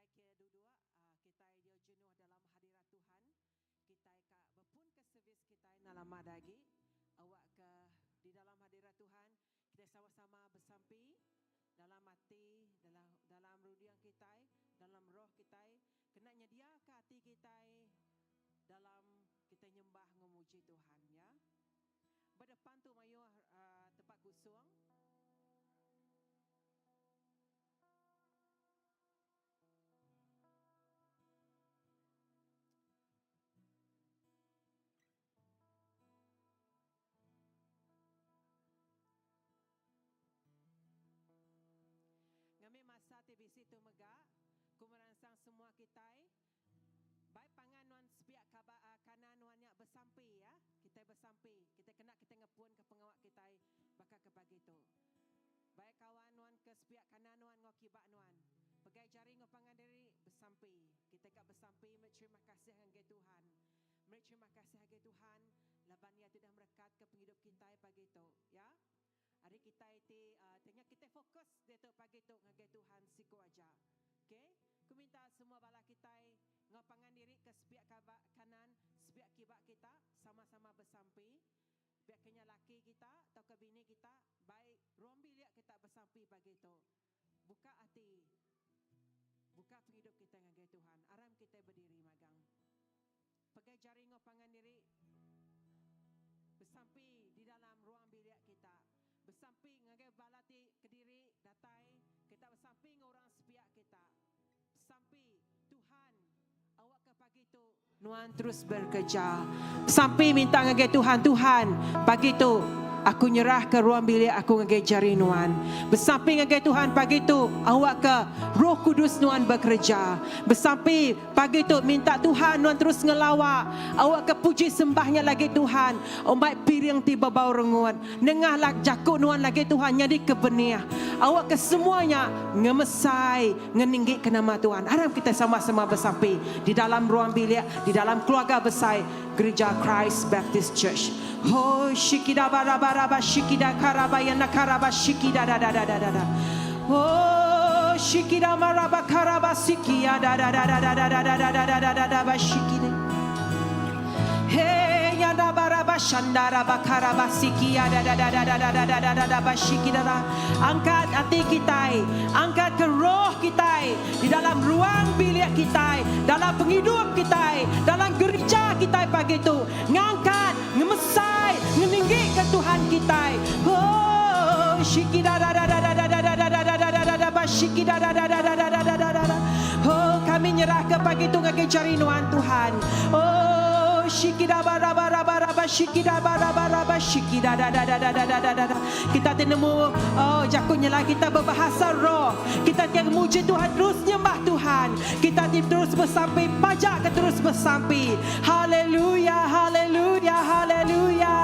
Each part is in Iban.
Kitai ke duduk, kitai diau jenuh dalam hadirat Tuhan. Kitai ka bepunka servis kitai enda lama da agi. Awakka di dalam hadirat Tuhan, kitai sama-sama besampi dalam ati, dalam dalam runding kitai, dalam roh kitai, kena nyediaka ati kitai dalam kitai nyembah enggau muji Tuhan ya. Ba depan tu mayuh tempat kusung. Ngambi masa ti bisi tu mega, ku meransang semua kitai, bai pangan nuan sepiak kaba kanan nuan nya besampi ya. Kitai besampi, kitai kena kitai ngepunka pengawa kitai baka ke pagi tu. Bai kawan nuan ke sepiak kanan nuan enggau kiba nuan. Pegai jari enggau pangan diri, besampi. Kitai ka besampi meri terima kasih ngagai Tuhan. Meri terima kasih agai Tuhan laban Iya ti udah merekatka pengidup kitai pagi tu. Ya. Ari kitai ti tanya kitai fokus diatu pagi tu ngagai Tuhan siku aja. Ok. Ku minta semua bala kitai enggau pangan diri ke sepiak kanan, sepiak kiba kita sama-sama besampi. Pia ke nya laki kita tauka bini kita bai ruang bilik kita besampi pagi tu. Buka ati, buka pengidup kita ngagai Tuhan. Aram kitai bediri magang. Pegai jari enggau pangan diri besampi di dalam ruang bilik kita. Besampi ngagai bala ti kediri datai, kita besampi enggau orang sepiak kita. Besampi, Tuhan, awakka pagi tu Nuan terus berekeja. Besampi minta ngagai Tuhan, Tuhan, pagi tu aku nyerahka ruang bilik aku ngagai jari Nuan. Besampi ngagai Tuhan pagi tu, awakka Roh Kudus Nuan bekereja. Besampi pagi tu minta Tuhan Nuan terus ngelawa, awakka puji sembah nya lagi Tuhan, umbai piring ti bebau rengut. Nengah jaku Nuan lagi Tuhan nyadika benih. Awakka semua nya ngemesai. Ngeninggika nama Tuhan. Aram kitai sama-sama besampi di dalam ruang bilik, di dalam keluarga besai Gereja Christ Baptist Church. Ho shikida ba ra ba ra ba shikida ka ra ba ya na ka ra ba shikida da da da da da da. Ho shikida ma ra ba ka ra ba sikia da da da da da da da da da da da da da da ba shikida. He yanda baraba shanda raba karaba sikia da da da da da da da da da da da ba shiki da da. Angkat ati kitai, angkat ke roh kitai di dalam ruang bilik kitai, dalam pengidup kitai, dalam gerija kitai pagi tu. Ngangkat, ngemesai, ngeninggika Tuhan kitai. Oh, shiki da da da da da da da da da da da da da da da ba shiki da da da da da da da da da da da. Oh, kami nyerahka pagi tu ngagai jari nuan Tuhan. Oh, shikida ba ra ba ra ba ra ba shikida ba ra ba ra ba shikida da da da da da da da da da. Kita ti nemu oh jaku nyelai kita bebahasa roh. Kita ti muji Tuhan terus nyembah Tuhan. Kita ti terus besampi pajak ke terus besampi. Haleluya, haleluya, haleluya.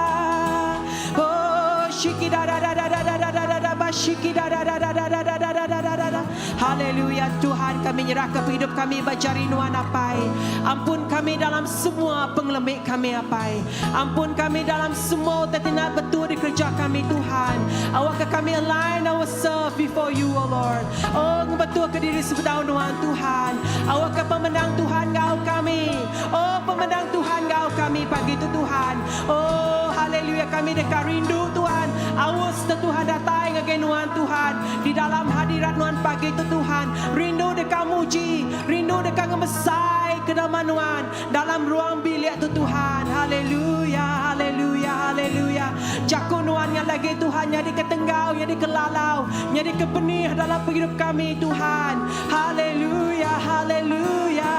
Oh, shikida da da da da da da da da da ba shikida da da da da da da da da da da da. Haleluya Tuhan kami nyerahka pengidup kami ba jari Nuan Apai. Ampun kami dalam semua pengelemi kami Apai. Ampun kami dalam semua utai ti enda betul dikereja kami Tuhan. Awakka kami align ourselves before You O Lord. Oh ngebetulka diri sebedau Nuan Tuhan. Awakka pemenang Tuhan enggau kami. Oh pemenang Tuhan enggau kami pagi tu Tuhan. Oh haleluya kami deka rindu Tuhan. Aus te Tuhan datai ngagai Nuan Tuhan di dalam hadirat Nuan pagi tu Tuhan. Rindu deka muji, rindu deka ngemesai ke nama Nuan dalam ruang bilik tu Tuhan. Haleluya, haleluya, haleluya. Jaku Nuan nya lagi Tuhan nyadi ke tenggau, nyadi ke lalau, nyadi ke benih dalam pengidup kami Tuhan. Haleluya, haleluya.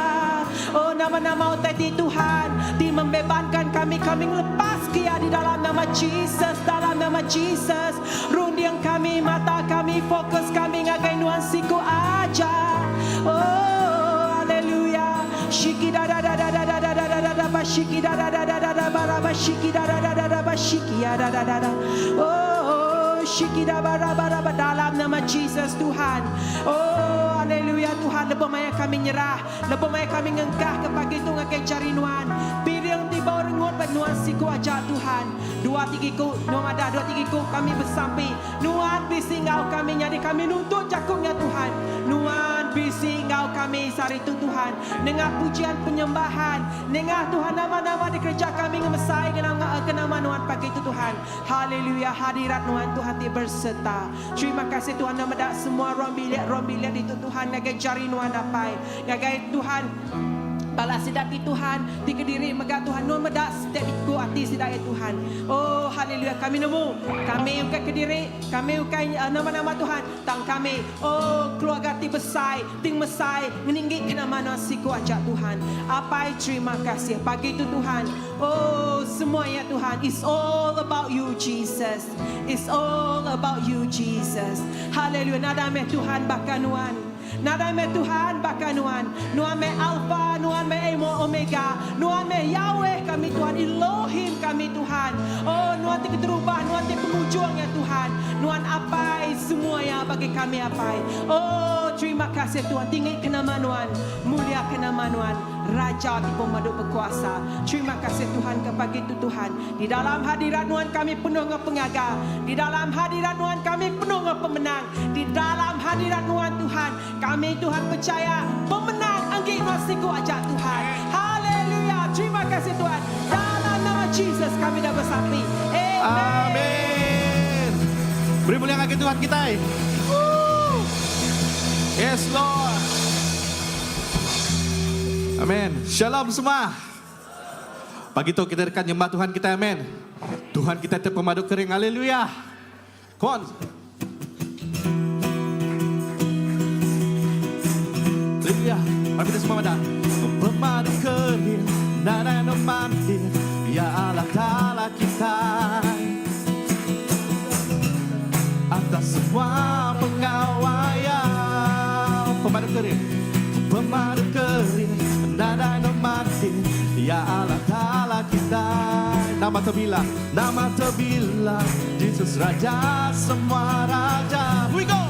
Oh nama-nama utai ti Tuhan ti membebankan kami, kami ngelepaska iya di dalam nama Jesus, dalam nama Jesus. Runding kami, mata kami, fokus kami ngagai Nuan siku aja. Oh, haleluya. Shiki da da da da da da da da da da da ba shiki da da da da da da ba ra ba shiki da da da da da ba shiki ya da da da da. Oh, shiki da ba ra ba ra ba dalam nama Jesus Tuhan. Oh, haleluya Tuhan lebuh maya kami nyerah Lebuh maya kami ngengkahka pagi tu ngagai jari Nuan, piring ti bau rengut ba Nuan siku aja, Tuhan. Dua tiga iku, Nuan madah dua tiga iku kami besampi, Nuan bisi enggau kami nyadi kami nuntut jaku nya, Tuhan. Nuan. Nuan bisi enggau kami sehari tu Tuhan. Nengah pujian penyembahan, nengah Tuhan nama-nama dikereja kami ngemesai ke nama Nuan pagi tu Tuhan. Haleluya hadirat Nuan Tuhan ti berserta. Terima kasih Tuhan enda meda semua ruang bilik ruang bilik ditu Tuhan ngagai jari Nuan Apai. Ngagai Tuhan bala sida ti Tuhan ti kediri mega Tuhan Nuan meda setiap iku ati sida iya Tuhan. Oh haleluya kami nemu kami ukai kediri kami ukai nama-nama Tuhan tang kami oh keluarga ti besai ti ngemesai ngeninggi ke nama Nuan siku aja Tuhan. Apai terima kasih pagi tu Tuhan. Oh semua iya Tuhan it's all about you Jesus it's all about you Jesus haleluya nadai meh Tuhan baka nuan nadai meh Tuhan baka nuan nuan meh alpha nuan meh omega nuan meh Yahweh kami Tuhan Elohim kami Tuhan oh nuan ti keterubah nuan ti pengujung iya Tuhan nuan apai semua iya bagi kami apai oh terima kasih Tuhan tinggi ke nama nuan mulia ke nama nuan. Raja ti pemadu bekuasa. Terima kasih Tuhan ke pagi tu Tuhan. Di dalam hadirat Nuan kami penuh enggau pengaga. Di dalam hadirat Nuan kami penuh enggau pemenang. Di dalam hadirat Nuan Tuhan, kami Tuhan pechaya pemenang enggi Nuan siku aja Tuhan. Haleluya. Terima kasih Tuhan. Dalam nama Jesus kami dah besampi. Amen. Amin. Beri mulia ngagai Tuhan kitai. Woo. Yes Lord. Amen. Shalom semua. Pagi tu kita deka nyembah Tuhan kitai amen. Tuhan kitai ti pemadu kering. Haleluya. Come on. Haleluya. Mari kita semua madah. Pemadu kering nadai anu mandi Ya Allah Taala kitai. Atas semua pengawa Iya. Pemadu kering Pemadu kering Nadai enda mati Iya Allah Taala kitai Nama tebila Nama tebila Jesus Raja semua raja Here we go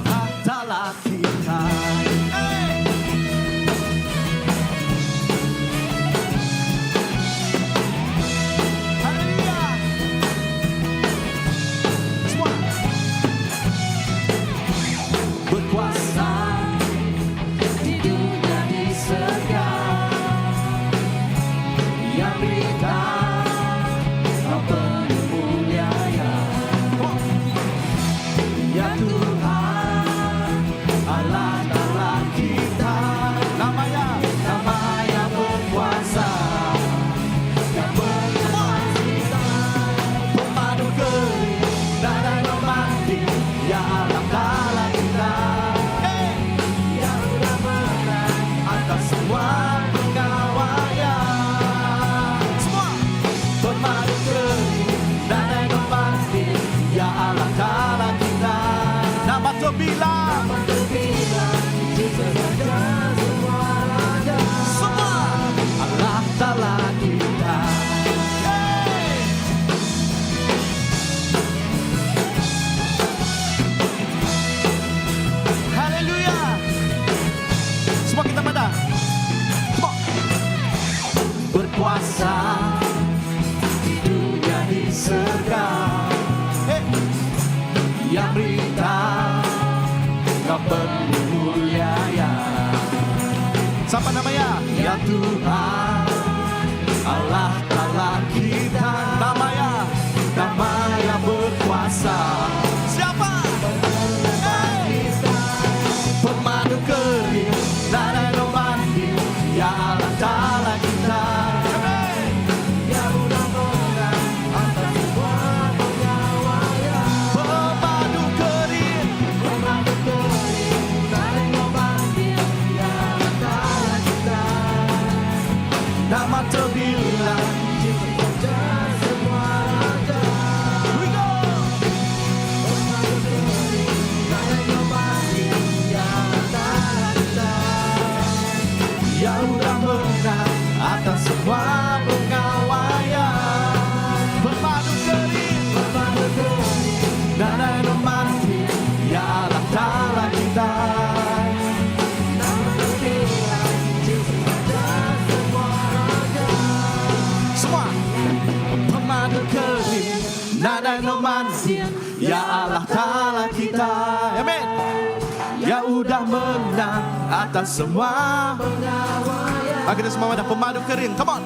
Allah Taala kitai Hey! Haleluya! Semua berkuasa di dunia di surga yang berita kau penuh mulia ya. Ya Tuhan Allah Taala kita nama ya nama yang berkuasa yang berkuasa pemadu kering nadai mati ya Allah Taala kita hey! Yang sudah menang atas semua pengawaian semua pemadu kering nadai mati ya Allah Taala kita nama terbilang semua Allah Taala kita hey! Haleluya semua kita pada semua berkuasa di dunia di surga hey! Yang berita kau penuh mulia ya Siapa namanya? Ya Tuhan Allah Taala kita Namanya Nama yang berkuasa Siapa? Hey! Pemadu kering Nadai mandi Ya Allah Taala kita Amen. Pemadu kering Nama terbilang We go! Ya udah menang atas semua pengawaian Pemadu kering Nadai mati Ya Allah Taala kita Semua Pemadu kering Nadai mati Ya Allah Taala kita Amin Ya udah menang. menang atas semua Ah kita semua madah pemadu kering come on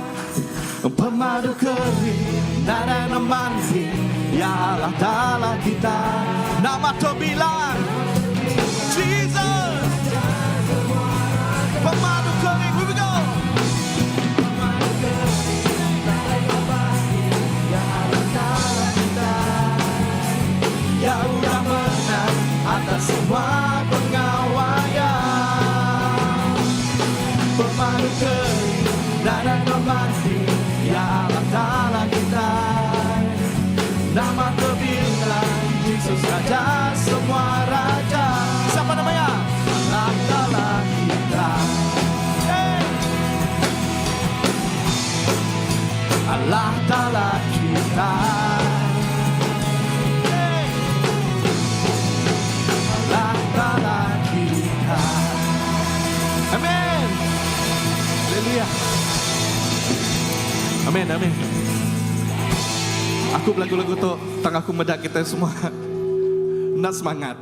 Pemadu kering nadai nemandi Ya Allah Taala kita Nama terbilang Jesus Pemadu kering here we go Ya udah menang atas semua pengawa ya Pemadu kering nadai pemati Ya Allah Taala kita Nama terbilang Jesus Raja semua raja Siapa namanya? Allah Taala kita Hey! Allah Taala kita Hey! Allah Taala kita Amin Haleluya Amin amin Aku belagu-lagu tu tang aku meda kita semua enda semangat.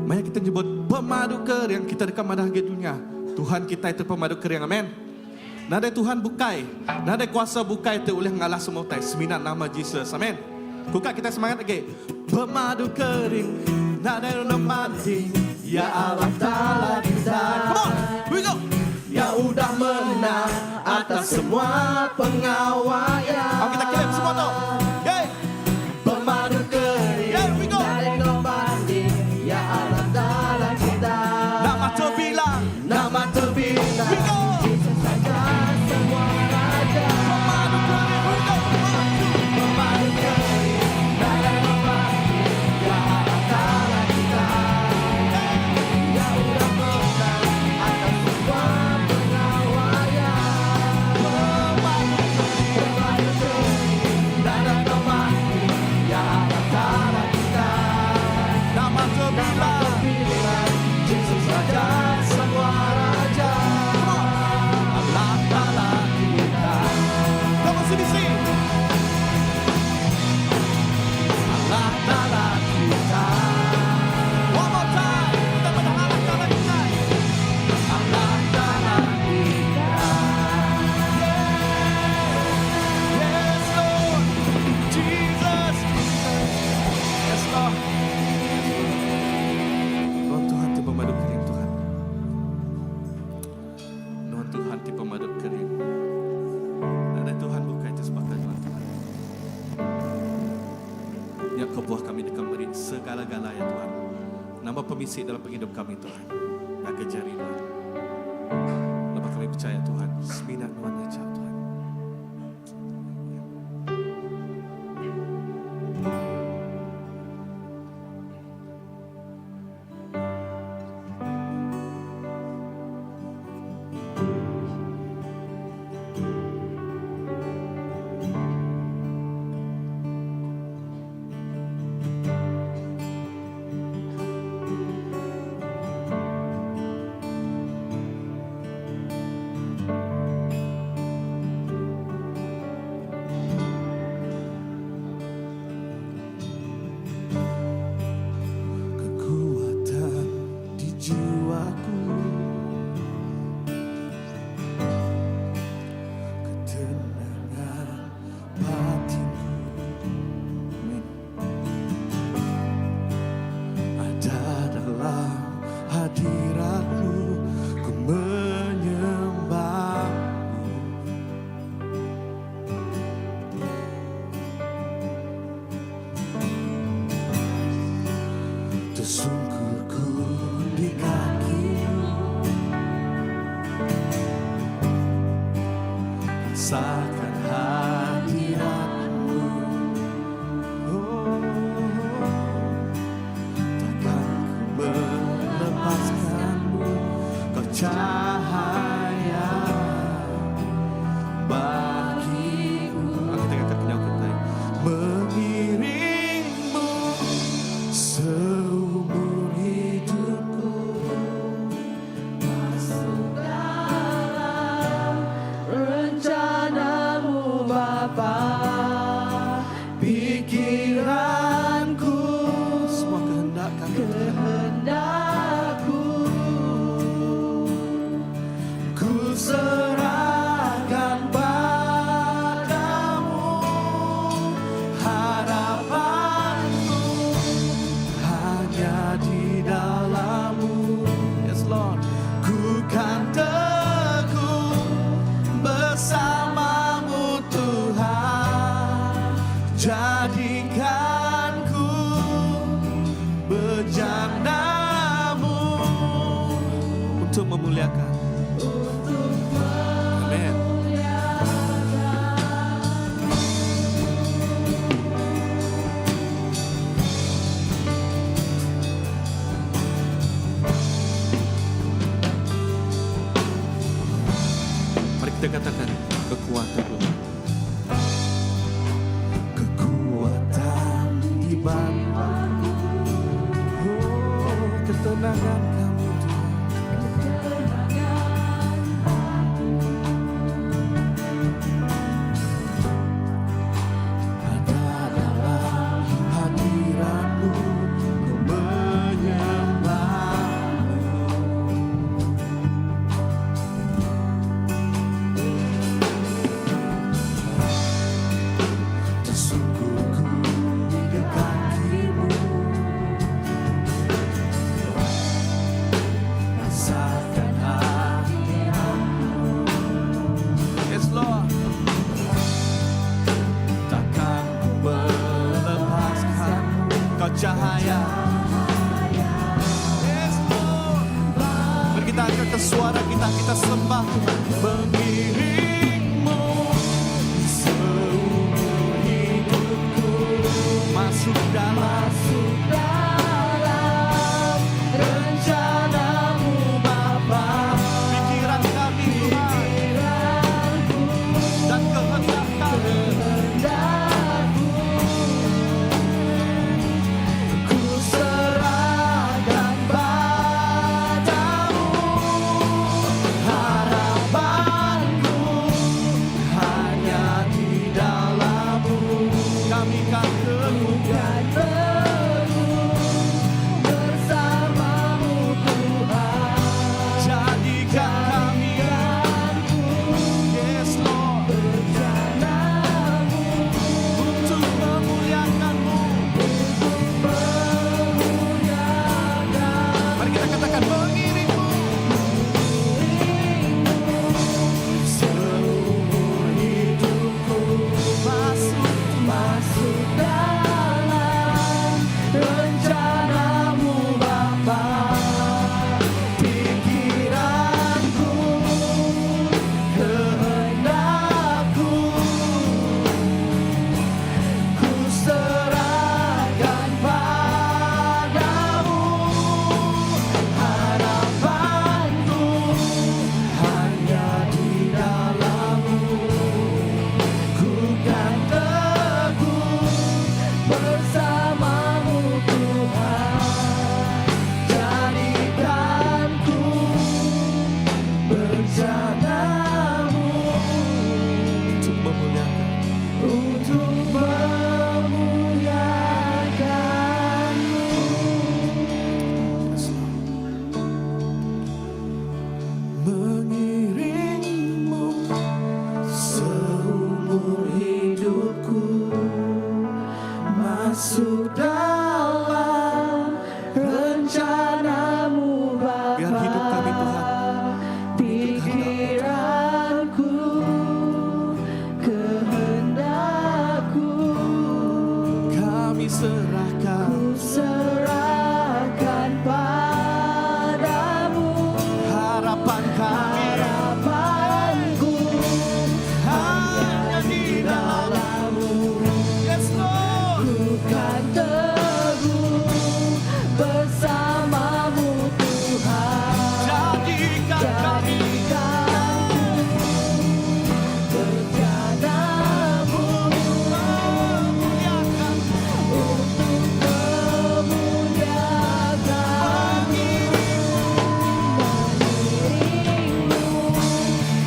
Maya kita nyebut pemadu kering kita deka madah agi dunya. Tuhan kitai tu pemadu kering amen. Nadai Tuhan bukai, nadai kuasa bukai ti ulih ngalah semua utai semina nama Jesus. Amen. Ku ka kita semangat agi. Pemadu kering, nadai rena mati. Ya Allah Taala kita. Come on, here we go. Ya udah menang atas semua pengawa ya. Oh, kita clap semua tu. Okay. Pemadu kering. Yeah, we go. Ya Allah Taala kita. Nama terbilang, Nama terbilang. We go. Jesus Raja semua raja. Pemadu kering, we go. One, two. Pemadu kering, nadai membanding. Ya Allah Taala kita. Ya udah menang atas semua pengawa ya. Pemadu kering, nadai membanding. Ya Allah Taala kita. Nama terbilang. Terbilang, Jesus Raja semua raja. Come on. Allah Taala kita. Come on, CBC. Allah Taala kita. One more time. Kita pada Allah Taala kita. Allah Taala kita. Yes, Lord. Jesus. Yes, Lord. Tuhan Tuhan ti pemadu kering Tuhan. Tuhan Tuhan ti pemadu kering. Nadai Tuhan bukai ti sebaka Tuhan Tuhan. Ya kebuah kami deka meri segala-gala ya Tuhan. Nama pemisi dalam penghidup kami Tuhan. Ngagai jari Tuhan. Lepas kami percaya Tuhan, semina Tuhan aja Tuhan. Kekuatan di jiwaku Ketenangan batinku Amin. Ada dalam hadiratmu Ku menyembahmu Tersungkur ku di kakimu Rasakan hadiratmu Oh, takkan ku melepaskanmu Kau cahaya bagiku Aku tinggalkan kenyawa kita Mengiringmu seumur hidupku Masuk dalam rencanamu Bapa Pikiranku Semua kehendak kami kehendakku Jadikan ku bejanamu untuk memuliakan. Amin. Mari kita katakan kekuatan Tuhan. Kekuatan di bawahku. Oh, ketenangan kamu Tuhan. Ada dalam hadiratmu ku menyembahmu. Tersungkur ku di kakimu. Rasakan hadiratmu. Yes Lord. Takkan ku melepaskan. Kau cahaya. Yes Lord. Mari kita angkat ke suara kita, kita sembah Tuhan. Mengiringmu seumur hidupku. Masuk dalam Masuk dalam rencanamu Bapa. Pikiran kami Tuhan Pikiranku, dan kehendak kami. Kehendakku, ku serahkan padamu. Harapanku hanya di dalammu. Kami kan teguh Dan teguh bersamamu Tuhan. Jadikan kami, Jadikanku Yes Lord, bejanamu untuk memuliakanmu. Untuk memuliakan. Mari kita katakan mengiringmu seumur hidupku. Masuk Masuk dalam rencanamu Bapa. Pikiranku, kehendakku, ku serahkan padamu. Harapanku hanya di dalammu. Ku kan teguh bersamamu Tuhan. Jadikan ku bejanamu untuk memuliakan. Untuk memuliakanmu. Yes, Lord. Mengiringmu seumur hidupku. Masuk dalam rencanamu Bapa. Biar hidup kami, Tuhan, Pikiranku, kehendakku, kami serahkan. Ku serahkan padamu. Harapan kami Harapanku hanya di dalammu. Yes Lord. Ku kan teguh bersamamu Tuhan. Jadikan kami Jadikan bejanamu memuliakan. Untuk memuliakan. Mengiringmu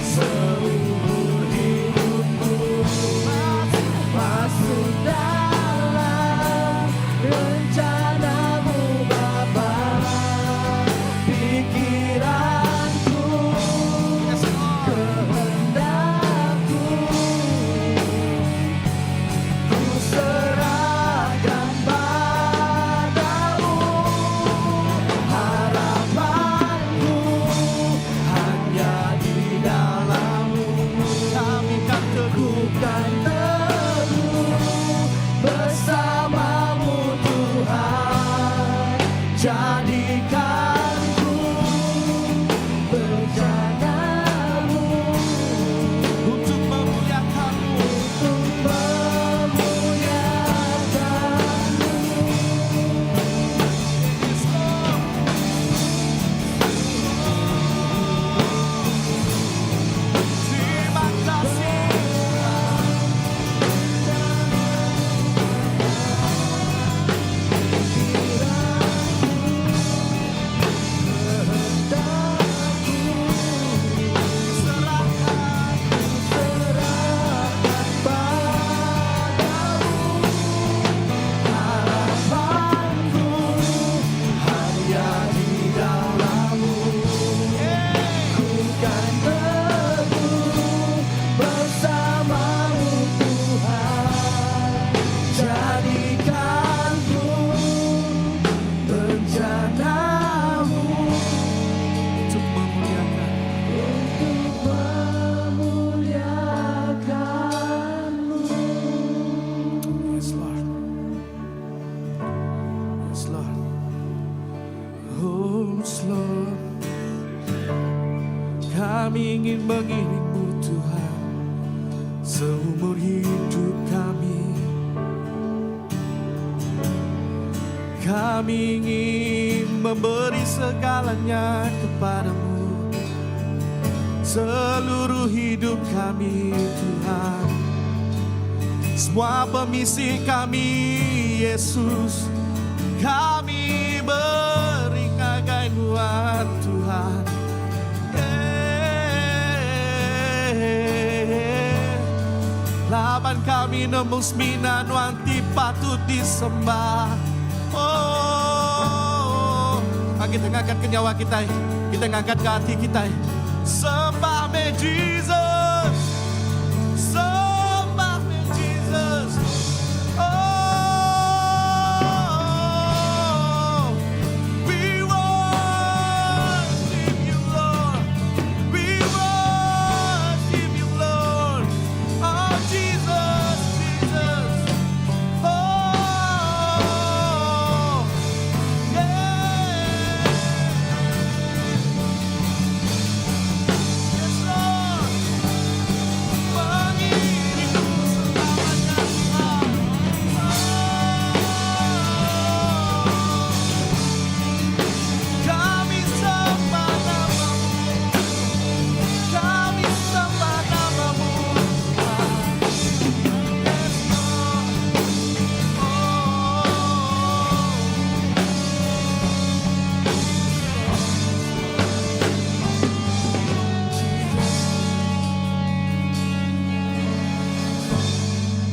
seumur hidupku. Masuk dalam Jadikan ku berencanamu Untuk memuliakanmu. Untuk memuliakanmu. Yes, Lord. Terima kasih. Serahkan. Serahkan padamu harapanku hanya di dalammu. Ku kan teguh bersamamu Tuhan. Jadikan ku berencanamu Untuk memuliakan. untuk memuliakanmu. Yes, Lord. Yes, Lord. Oh, yes, Lord. Kami ingin mengiringmu, Tuhan, seumur hidup kami. Kami ingin memberi segalanya kepadamu, seluruh hidup kami, Tuhan. Semua pemisi kami, Yesus, kami beri ngagai Nuan, Tuhan. Eh, Laban kami nemu semina Nuan ti patut disembah. Oh, ah, kita ngangkat ke nyawa kita, kita ngangkat ke hati kita. Sembah me Jesus, sembah me Jesus. Oh, we worship you, Lord. We worship you, Lord. Oh, Jesus, Jesus. Oh, yeah. Yes, Lord. Mengiringmu selamanya, Tuhan. Oh, kami sembah namamu, kami sembah namamu, Tuhan. Yes, Lord. Oh. Jesus.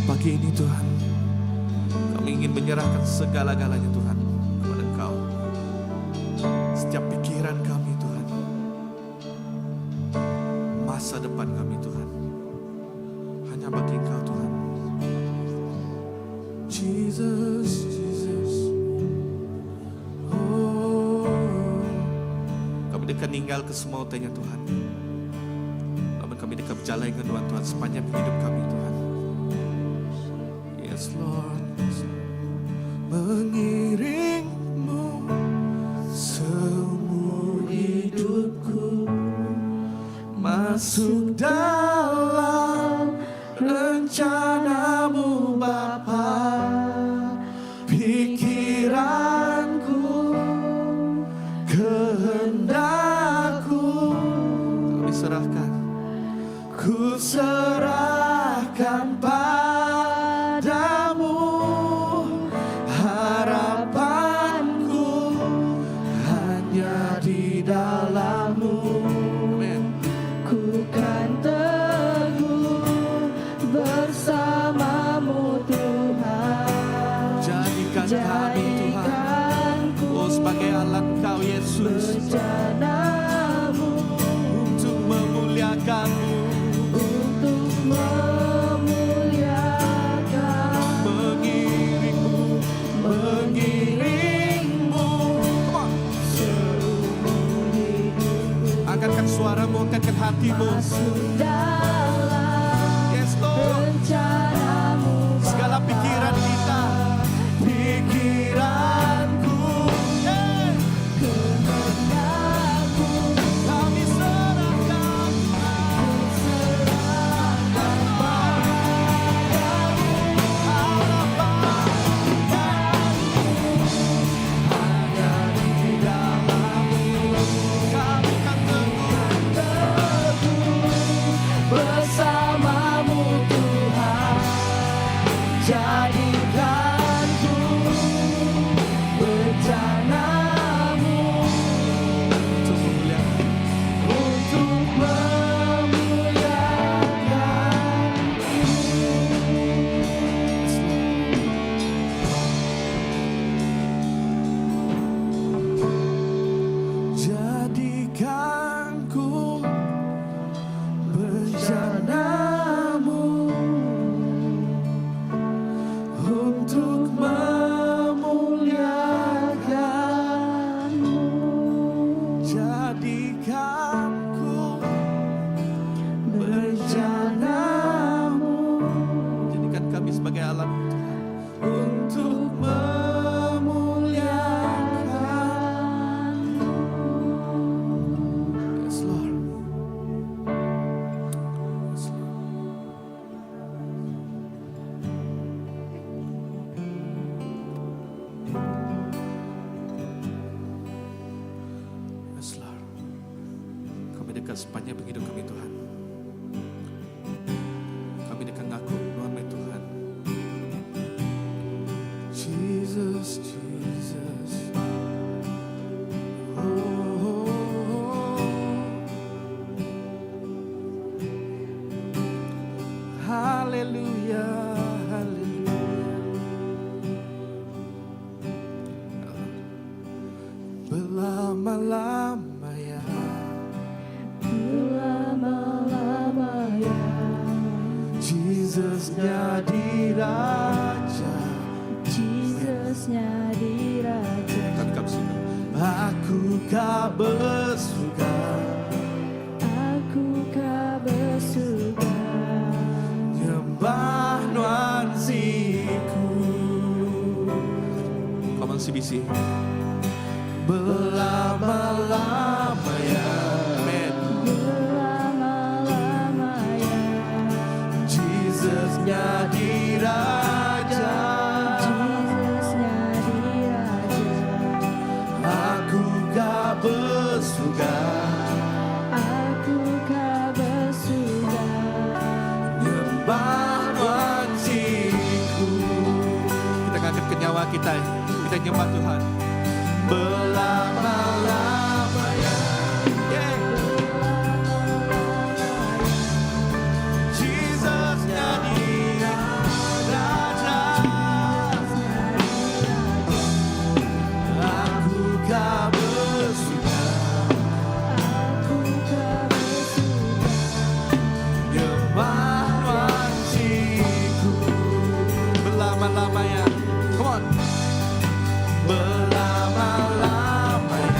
Pagi ini Tuhan, kami ingin menyerahkan segala-galanya Tuhan kepada Engkau. Setiap pikiran kami Tuhan, masa depan kami Tuhan, hanya bagi Engkau Tuhan. Jesus, Jesus. Oh, kami deka ninggal ke semua utainya Tuhan. Namun kami deka berjalan dengan Tuhan, Tuhan sepanjang hidup kami Tuhan. Yes Lord. Yes, Lord. Mengiringmu seumur hidupku masuk dalam rencanamu Bapa, pikiranku, kehendakku kami serahkan, ku serahkan padamu harapanku hanya di dalammu. Amin. Ku kan teguh bersamamu Tuhan. Jadikan kami Tuhan, Jadikanku oh sebagai alat Kau Yesus berencanamu untuk memuliakanmu, untuk memuliakan, mengiringmu, mengiringmu. Come on. Seumur hidupku Angkatkan suaramu, angkatkan hatimu. masuk dalam Yes Lord. rencanamu Segala Bapa. pikiran kita, pikiranku, hey. sepanjang pengidup kami Tuhan. Kami deka ngaku nuan meh Tuhan. Jesus, Jesus. Oh, oh, oh. Haleluya, haleluya. Belama-lama ya. Belama-lama ya. Jesus nyadi raja. Jesus nyadi raja. Kami ka besuka. Aku ka besuka. Aku ka besuka. Nyembah nuan siku. Come on CBC. Belama-lama ya. Amen. Belama-lama ya. Jesus nyadi raja. Jesus nyadi raja. Aku ka besuka. Aku ka besuka. Nyembah nuan siku. Kita ngangkat ke nyawa kita. Kita nyembah Tuhan. Belama-lama ya. Yeah. Jesus nyadi raja. Aku ka besuka. Aku ka besuka. Nyembah nuan siku. Belama-lama ya. Come on. Belama-lama ya.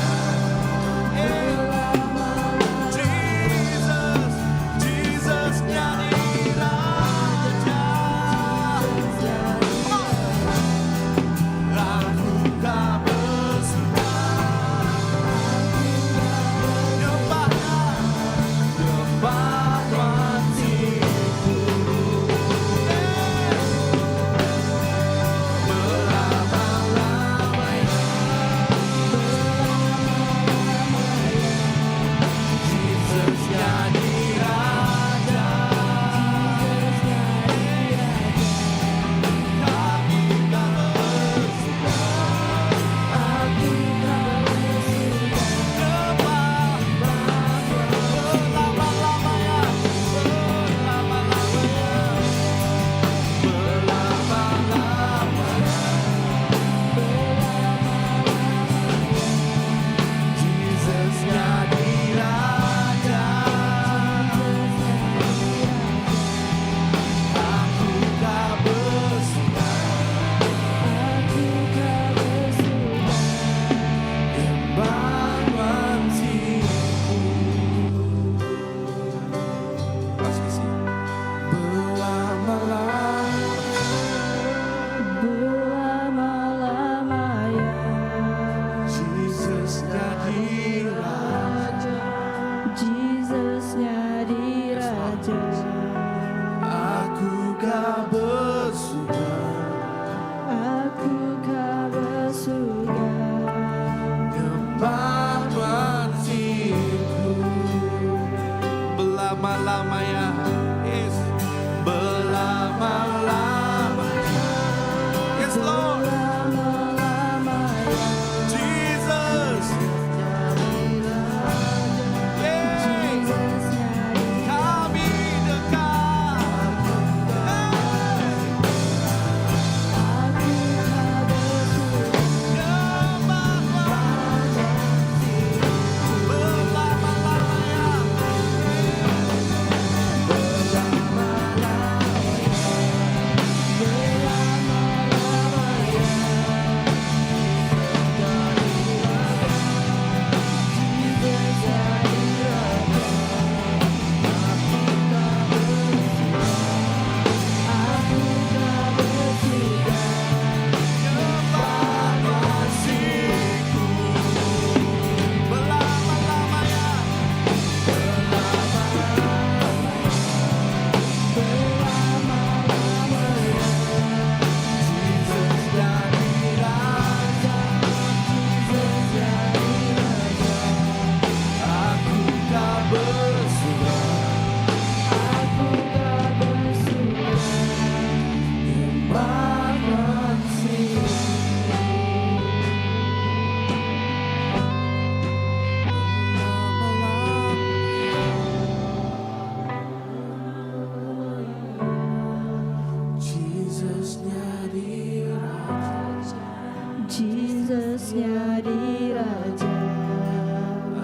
Jesus nyadi Raja.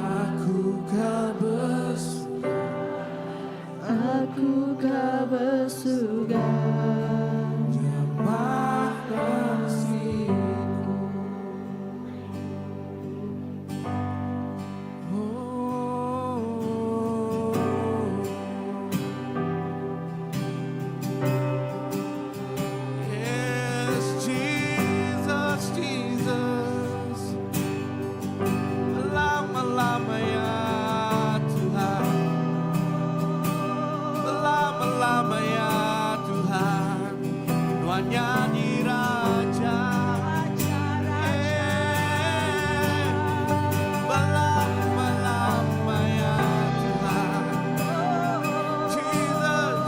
Aku ka besugang. Aku ka besugang. Nyembah Nuan siku. Oh. Yes, Jesus, Jesus. Lama-lama ya Tuhan. Lama-lama ya Tuhan. Nuan nyadi Raja. Eh, Belama-lama ya Tuhan. Jesus.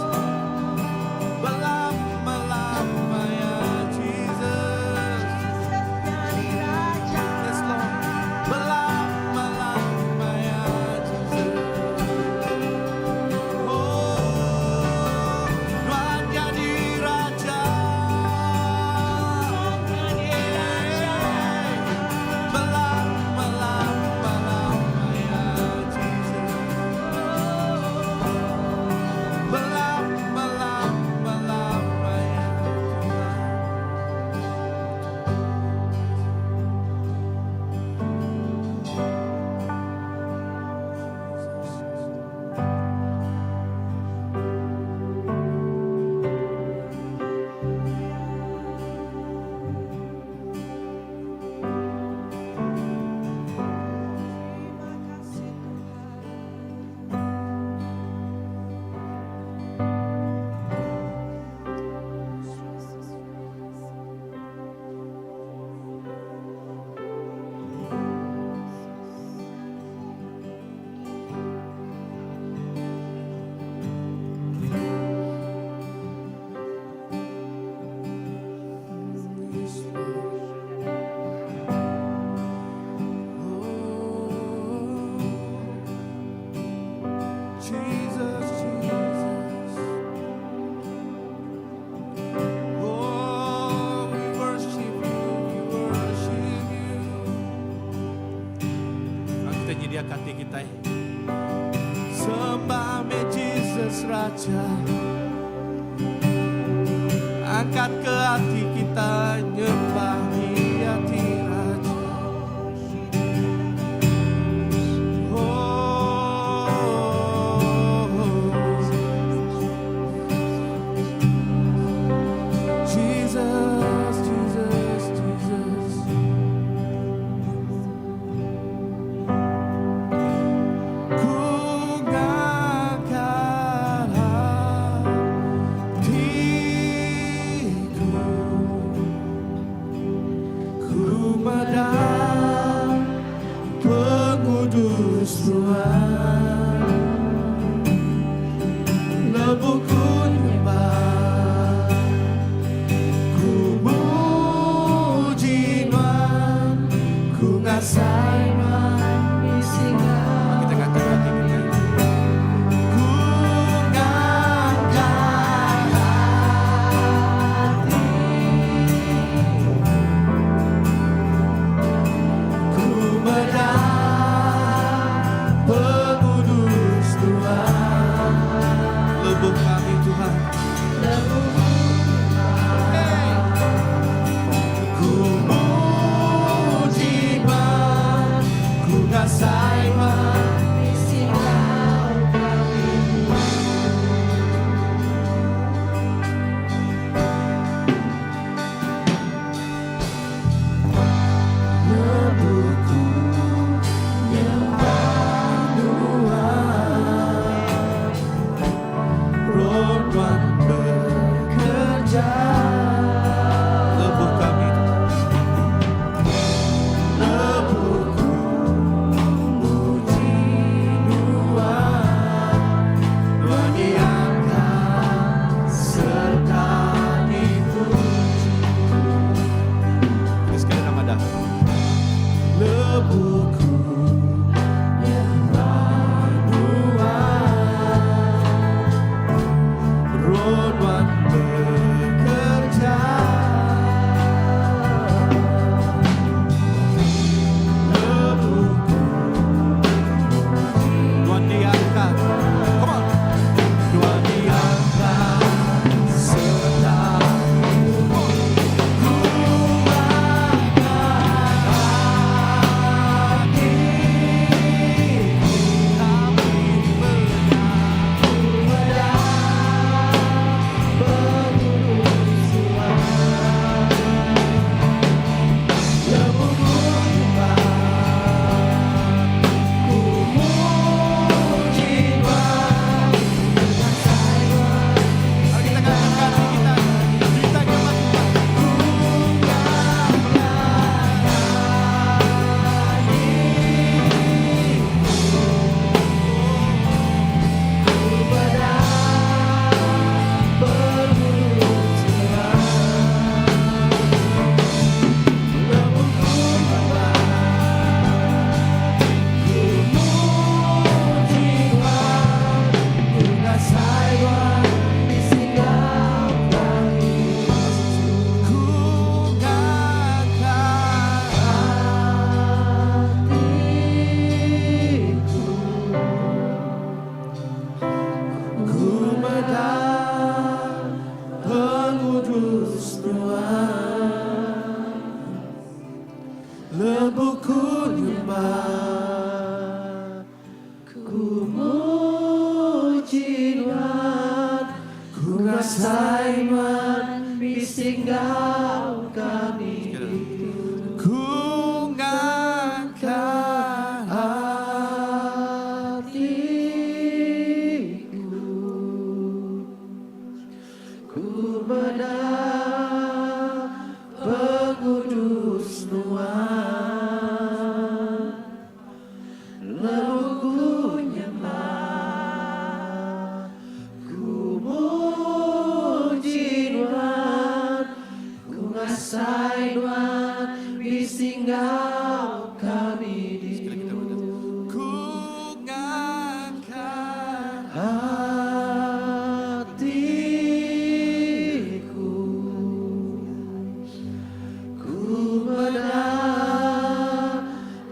Belama-lama ya Jesus. Yes, Lord. Belama-lama ya Jesus. Oh, Nuan jadi Raja. Yeah. Belama-lama ya Jesus. Belama-lama ya Tuhan. Terima kasih Tuhan. Yes, Lord. Oh, Jesus, Jesus. Oh, we worship you, we worship you. Kita nyediakan hati kita. Sembah me Jesus Raja. Angkat ke hati kita nyembah hati Raja. Oh, Jesus, Jesus, Jesus. Ku ngangkat hatiku, ku meda pengudus Tuhan, lebuh ku nyembah, ku muji Nuan, ku ngasai Nuan. Kita ngangkat hati kita. Ku ngangkat hati, ku meda pengudus Tuhan. Lebuh kami Tuhan. Hey. Ku muji Nuan. Lebuh ku nyembah. Ku muji Nuan. Ku ngasai Nuan bisi enggau kami ditu. Ku ngangkat atiku. Ku meda pengudus Nuan lebuh ku nyembah. Ku muji Nuan, ku ngasai Nuan bisi enggau kami ditu. Ku ngangkat Atiku, ku meda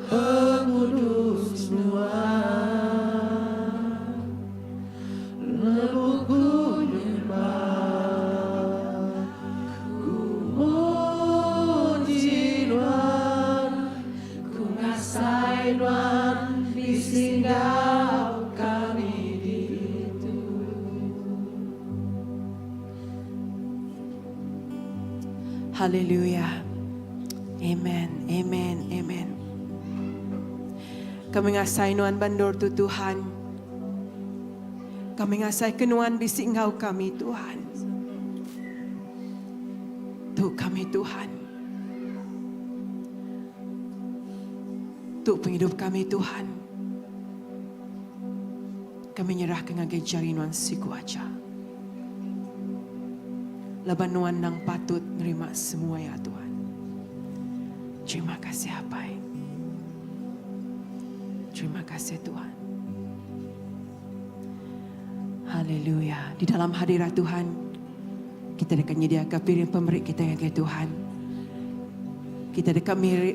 pengudus Nuan lebuh ku nyembah. Ku muji Nuan, ku ngasai Nuan bisi enggau kami ditu. Haleluya. Amen. Amen. Amen. Kami ngasai Nuan ba endur tu Tuhan. Kami ngasai ke Nuan bisi enggau kami Tuhan. Tu kami Tuhan. Tu pengidup kami Tuhan. Kami nyerahka ngagai jari Nuan siku aja. Laban Nuan nang patut nerima semua ya Tuhan. Terima kasih Apai. Terima kasih Tuhan. Haleluya. Di dalam hadirat Tuhan, kita deka nyediaka piring pemeri kita ngagai Tuhan. Kita deka meri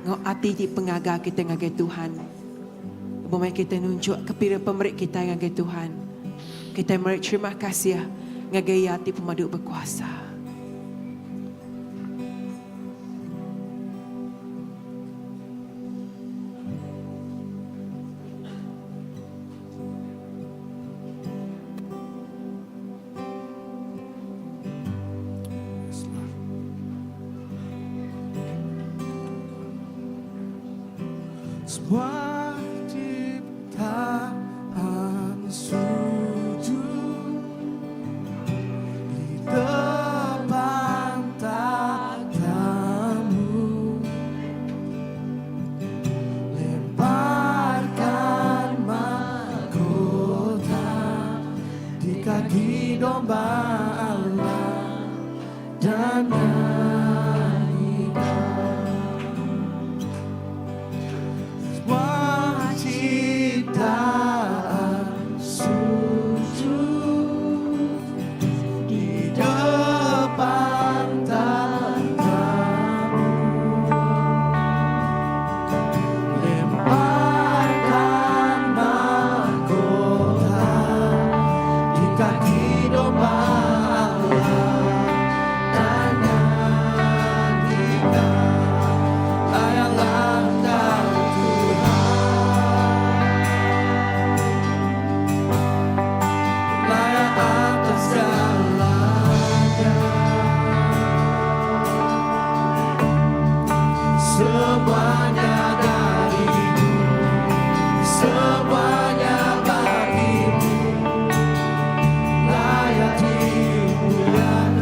ngau ati ti pengaga kita ngagai Tuhan. Lebuh maya kita nunjuk ke piring pemeri kita ngagai Tuhan, kita meri terima kasih ngagai Iya ti pemadu bekuasa. Semua ciptaan sujud di depan takhtamu. Lemparkan mahkota di kaki domba Allah dan nyanyikan. Semua ciptaan sujud di depan takhtamu. Lemparkan mahkota di kaki domba Allah dan nyanyikan. Layaklah Engkau Tuhan, layak atas segalanya. Semuanya darimu, semuanya bagimu, layak dimuliakan.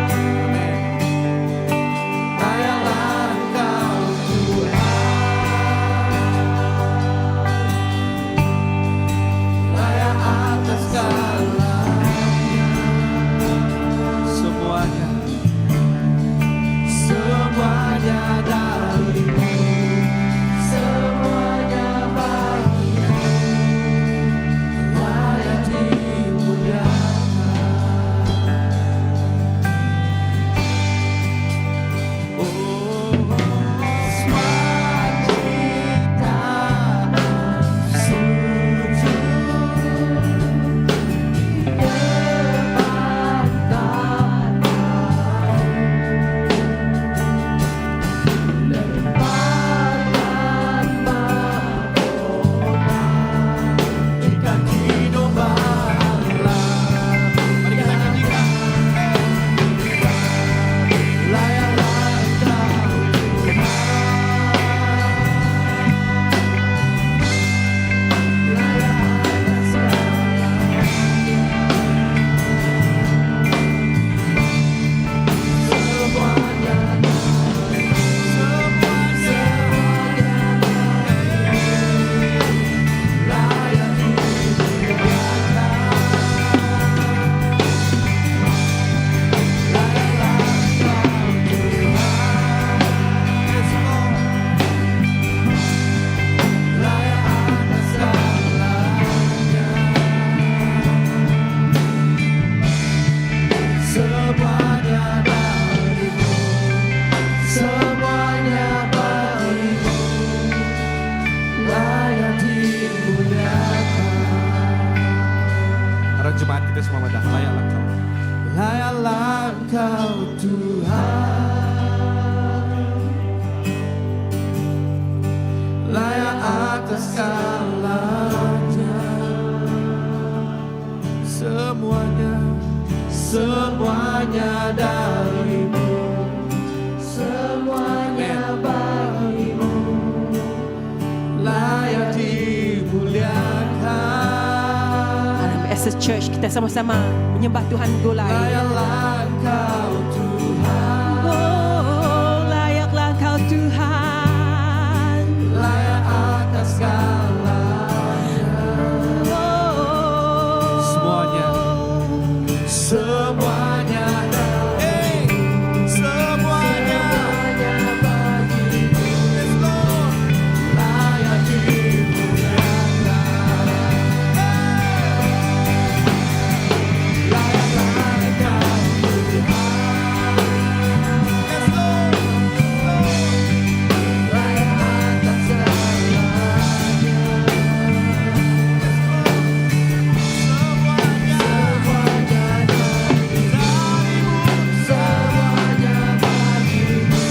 Amin. Layaklah Engkau Tuhan, layak atas segalanya. Semuanya, semuanya. atas segalanya. Semuanya, semuanya darimu. Semuanya bagimu. Layak dimuliakan. As a church kita sama-sama menyembah Tuhan gulai. Layaklah Engkau Tuhan. Oh, layaklah Kau Tuhan. Layak atas segalanya. Oh. Semuanya. Semuanya. Hey, semuanya. Yes, Lord. Layak dimuliakan. Hey. Layaklah Engkau Tuhan. Yes, Lord. Layak atas segalanya. Yes, Lord. Semuanya. Semuanya Darimu. Semuanya bagimu.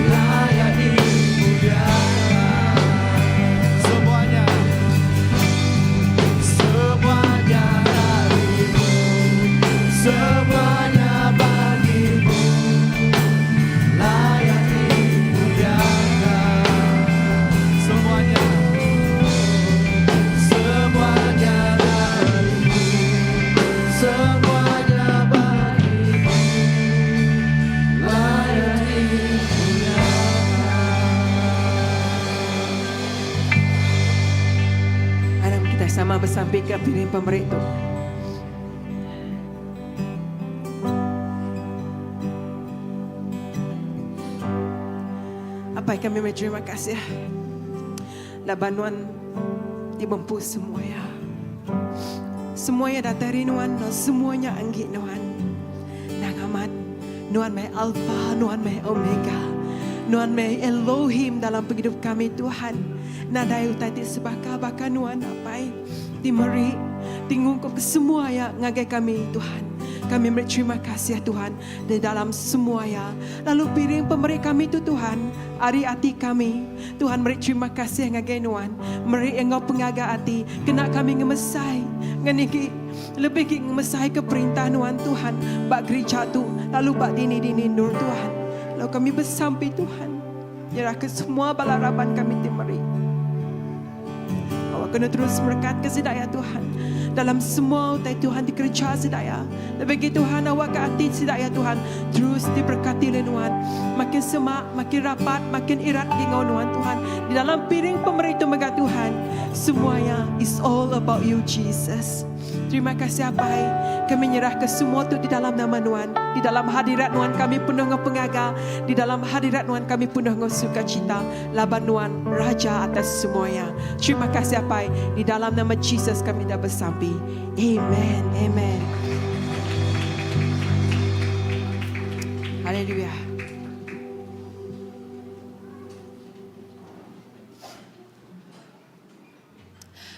Layak dimuliakan. Semuanya, semuanya darimu, semuanya bagimu, layak dimuliakan. Semuanya, semuanya darimu, Semuanya bagimu. Layak dimuliakan. Aram kita sama besampi ke piring pemeri tu. Apai kami berterima kasih. Laban nuan dibempu semua ya. Semuanya datai ari nuan, dan semuanya enggi nuan. Nang amat, nuan meh Alpha, nuan meh Omega. Nuan meh Elohim dalam pengidup kami Tuhan. Nadai utai ti sebaka baka nuan apai. Ti meri, ti ngungkup ke semua ya ngagai kami Tuhan. Kami meri terima kasih Tuhan di dalam semua ya. Lalu piring pemeri kami tu Tuhan, ari ati kami. Tuhan meri terima kasih ngagai nuan. Meri enggau pengaga ati kena kami ngemesai ngeniki lebih ki ngemesai ke perintah nuan Tuhan ba gereja tu lalu ba dini-dini nur Tuhan. Lalu kami besampi Tuhan nyerah ke semua bala raban kami ti meri. Awak kena terus merekat ke sidaya Tuhan. Dalam semua utai Tuhan dikereja sidaya. Lebih Tuhan awak ke ati sidaya Tuhan. Terus diberkati oleh Nuan. Makin semak, makin rapat, makin irat ngau Nuan Tuhan. Di dalam piring pemeri itu mega Tuhan. Semuanya is all about you Jesus. Terima kasih Apai. Kami nyerah ke semua tu di dalam nama Nuan. Di dalam hadirat Nuan kami penuh dengan pengaga. Di dalam hadirat Nuan kami penuh dengan sukacita. Laban Nuan Raja atas semuanya. Terima kasih Apai. Di dalam nama Jesus kami dah bersampi. Amen. Amen. Haleluya.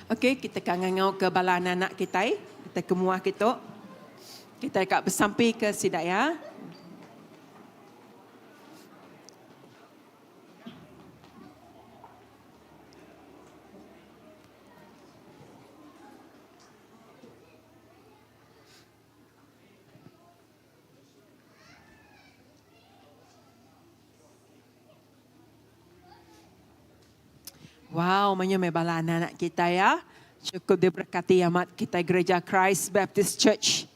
Okey, kita akan ngangau ke bala anak-anak kita. Kita ke muah kita. Kita dekat bersampi ke sidak ya. Wow, banyak bala anak-anak kita ya. Cukup diberkati amat kita Gereja Christ Baptist Church.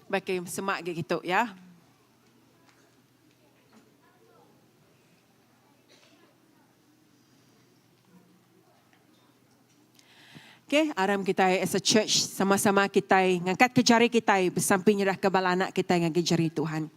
Baik, semak gitu ya. Okay, aram kita as a church sama-sama kita ngangkat ke jari kita bersamping nyerah ke bala anak kita ngagai jari Tuhan.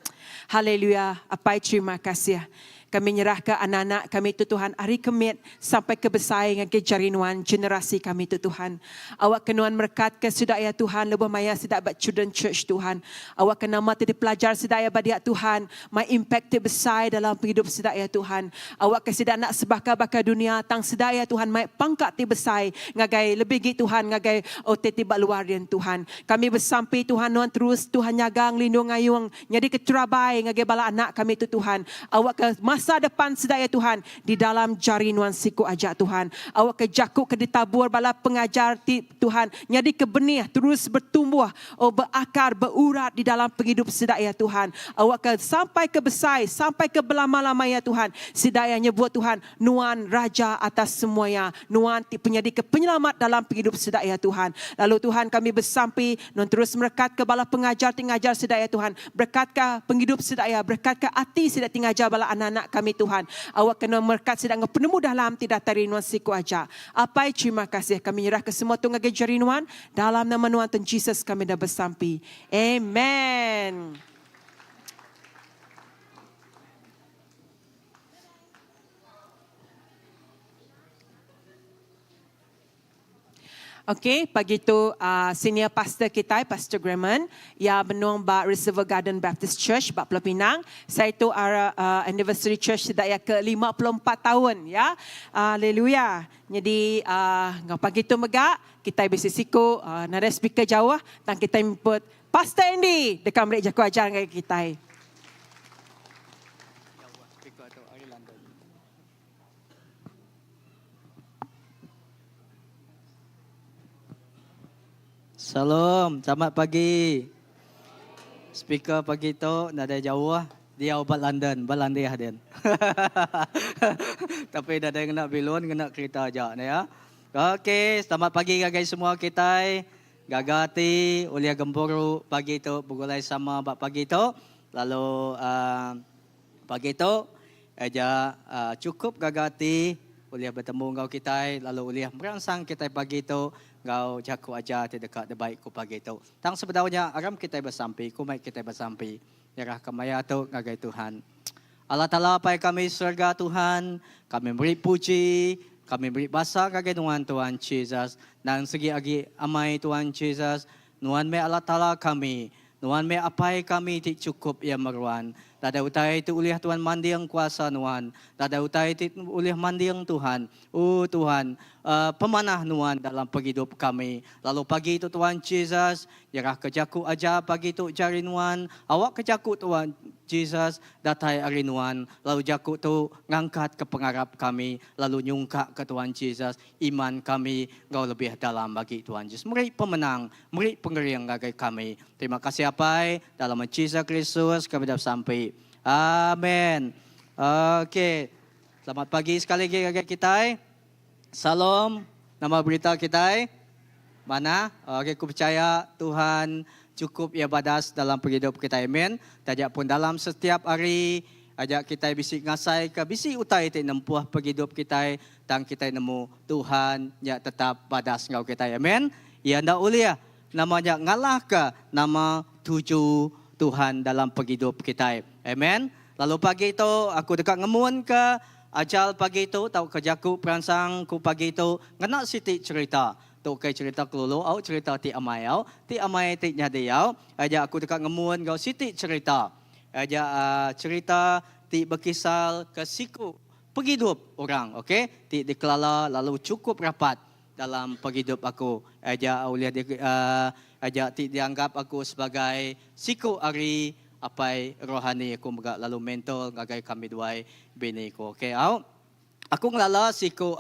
Haleluya. Apai terima kasih. Kami nyerahka anak-anak kami tu Tuhan ari ke mit sampai ke besai ngagai jari Nuan generasi kami tu Tuhan. Awakka Nuan merekatka sida iya Tuhan lebuh maya sida ba Children Church Tuhan. Awakka nama ti dipelajar sida iya ba dia Tuhan mai impact ti besai dalam pengidup sida iya Tuhan. Awakka sida enda sebaka baka dunia tang sida iya Tuhan mai pangka ti besai ngagai lebih agi Tuhan ngagai utai ti ba luar din Tuhan. Kami besampi Tuhan Nuan terus Tuhan nyaga ngelindung ngayung nyadika terabai ngagai bala anak kami tu Tuhan. Awakka masa depan sida iya Tuhan di dalam jari Nuan siku aja Tuhan. Awakka jaku ke ditabur bala pengajar ti Tuhan nyadika benih terus bertumbuh oh beakar beurat di dalam pengidup sida iya Tuhan. Awakka sampai ke besai sampai ke belama-lama iya Tuhan sida iya nyebut Tuhan Nuan Raja atas semua iya Nuan ti penyadika penyelamat dalam pengidup sida iya Tuhan. Lalu Tuhan kami besampi Nuan terus merekatka bala pengajar ti ngajar sida iya Tuhan. Berekatka pengidup sida iya, berekatka ati sida ti ngajar bala anak-anak kami Tuhan. Awakka Nuan merekat sida enggau penemu dalam ti datai ari Nuan siku aja. Apai terima kasih kami nyerahka semua tu ngagai jari Nuan, dalam nama Nuan Tuhan Jesus kami dah besampi. Amen. Okey, pagi tu uh, senior pastor kitai, Pastor Graham, ya benung ba Reservoir Garden Baptist Church ba Pulau Pinang. Saya tu uh, uh, anniversary church sida ya ke 54 tahun ya. Haleluya. Jadi uh, ngau pagi tu mega kitai bisi siku uh, nadai speaker jauh tang kitai input Pastor Andy deka meri jaku ajar ngagai kitai. Shalom, selamat pagi. Speaker pagi tu nadai jauh diau ba London, ba Landih din. Tapi nadai ngena bilun, ngena kerita aja ne ya. Okey, selamat pagi ngagai semua kitai. Gaga ati ulih gempuru pagi tu begulai sama ba pagi tu. Lalu uhh Pagi tu, aja chukup gaga ati ulih betemu enggau kitai lalu ulih meransang kitai pagi tu enggau jaku ajar ti deka dibai ku pagi tu. Tang sebedau nya, aram kitai besampi, ku mai kitai besampi nyerahka maya tu ngagai Tuhan. Allah Taala Apai kami serega Tuhan, kami meri puji, kami meri basa ngagai Nuan Tuhan Jesus. Nang segi agi amai Tuhan Jesus, Nuan meh Allah Taala kami, Nuan meh Apai kami ti chukup iya meruan. Nadai utai ti ulih Tuhan manding kuasa Nuan. Nadai utai ti ulih manding Tuhan. O Tuhan, pemanah Nuan dalam pengidup kami. Lalu pagi tu Tuhan Jesus, nyerahka jaku ajar pagi tu jari Nuan. Awakka jaku Tuhan Jesus datai ari Nuan, lalu jaku tu ngangkatka pengarap kami, lalu nyungkakka Tuhan Jesus iman kami enggau lebih dalam agi Tuhan Jesus meri pemenang meri pengering ngagai kami terima kasih apai dalam nama Jesus Kristus kami dah besampi amen ok selamat pagi sekali agi ngagai kitai Shalom nama berita kitai manah ok ku percaya Tuhan chukup iya badas dalam pengidup kitai amen taja pun dalam setiap hari aja kitai bisi ngasai ke bisi utai ti nempuh pengidup kitai Tang kitai nemu Tuhan nya tetap badas enggau kitai. Amen. Iya enda ulih nama nya ngalahka nama tuju Tuhan dalam pengidup kitai. Amen. Lalu pagi tu aku deka ngemunka ajal pagi tu tauka jaku peransang ku pagi tu ngena siti cherita. Tu ukai cherita kelulu au cherita ti amai au. Ti amai ti nyadi au. Aja aku deka ngemun enggau siti cherita. Aja cherita ti bekisal ke siku Pengidup orang ok ti dikelala lalu chukup rapat dalam pengidup aku aja ulih di aja ti dianggap aku sebagai siku ari apai rohani aku mega lalu mentor ngagai kami duai bini ku ok au. Aku ngelala siku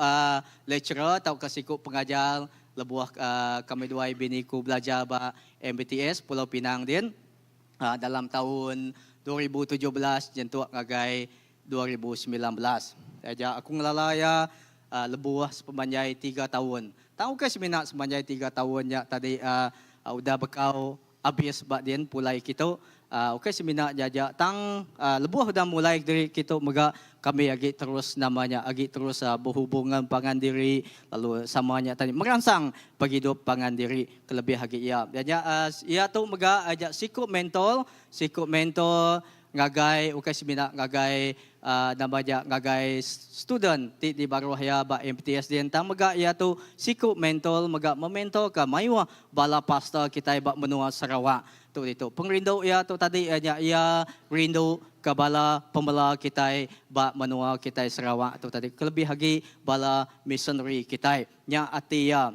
lecturer tauka siku pengajar lebuh kami duai bini ku belajar ba MBTS Pulau Pinang din dalam taun 2017 nyentuk ngagai 2019. Taja aku ngelala iya lebuh sepemanjai tiga taun. Tang ukai semina sepemanjai tiga taun nya tadi udah bekau abis ba din pulai kitu. Ukai semina nya aja tang lebuh udah mulai diri kitu mega kami agi terus nama nya agi terus behubung enggau pangan diri lalu sama nya tadi meransang pengidup pangan diri kelebih agi iya. Iya nya iya tu mega aja siku mentor, siku mentor ngagai ukai semina ngagai Nama aja ngagai student ti di baruh iya ba MPTS din tang mega iya tu siku mentor mega mementorka mayuh bala pastor kitai ba menua Sarawak tu ditu. Pengerindu iya tu tadi iya nya iya rindu ke bala pemela kitai ba menua kitai Sarawak tu tadi kelebih agi bala missionary kitai. Nya ati iya.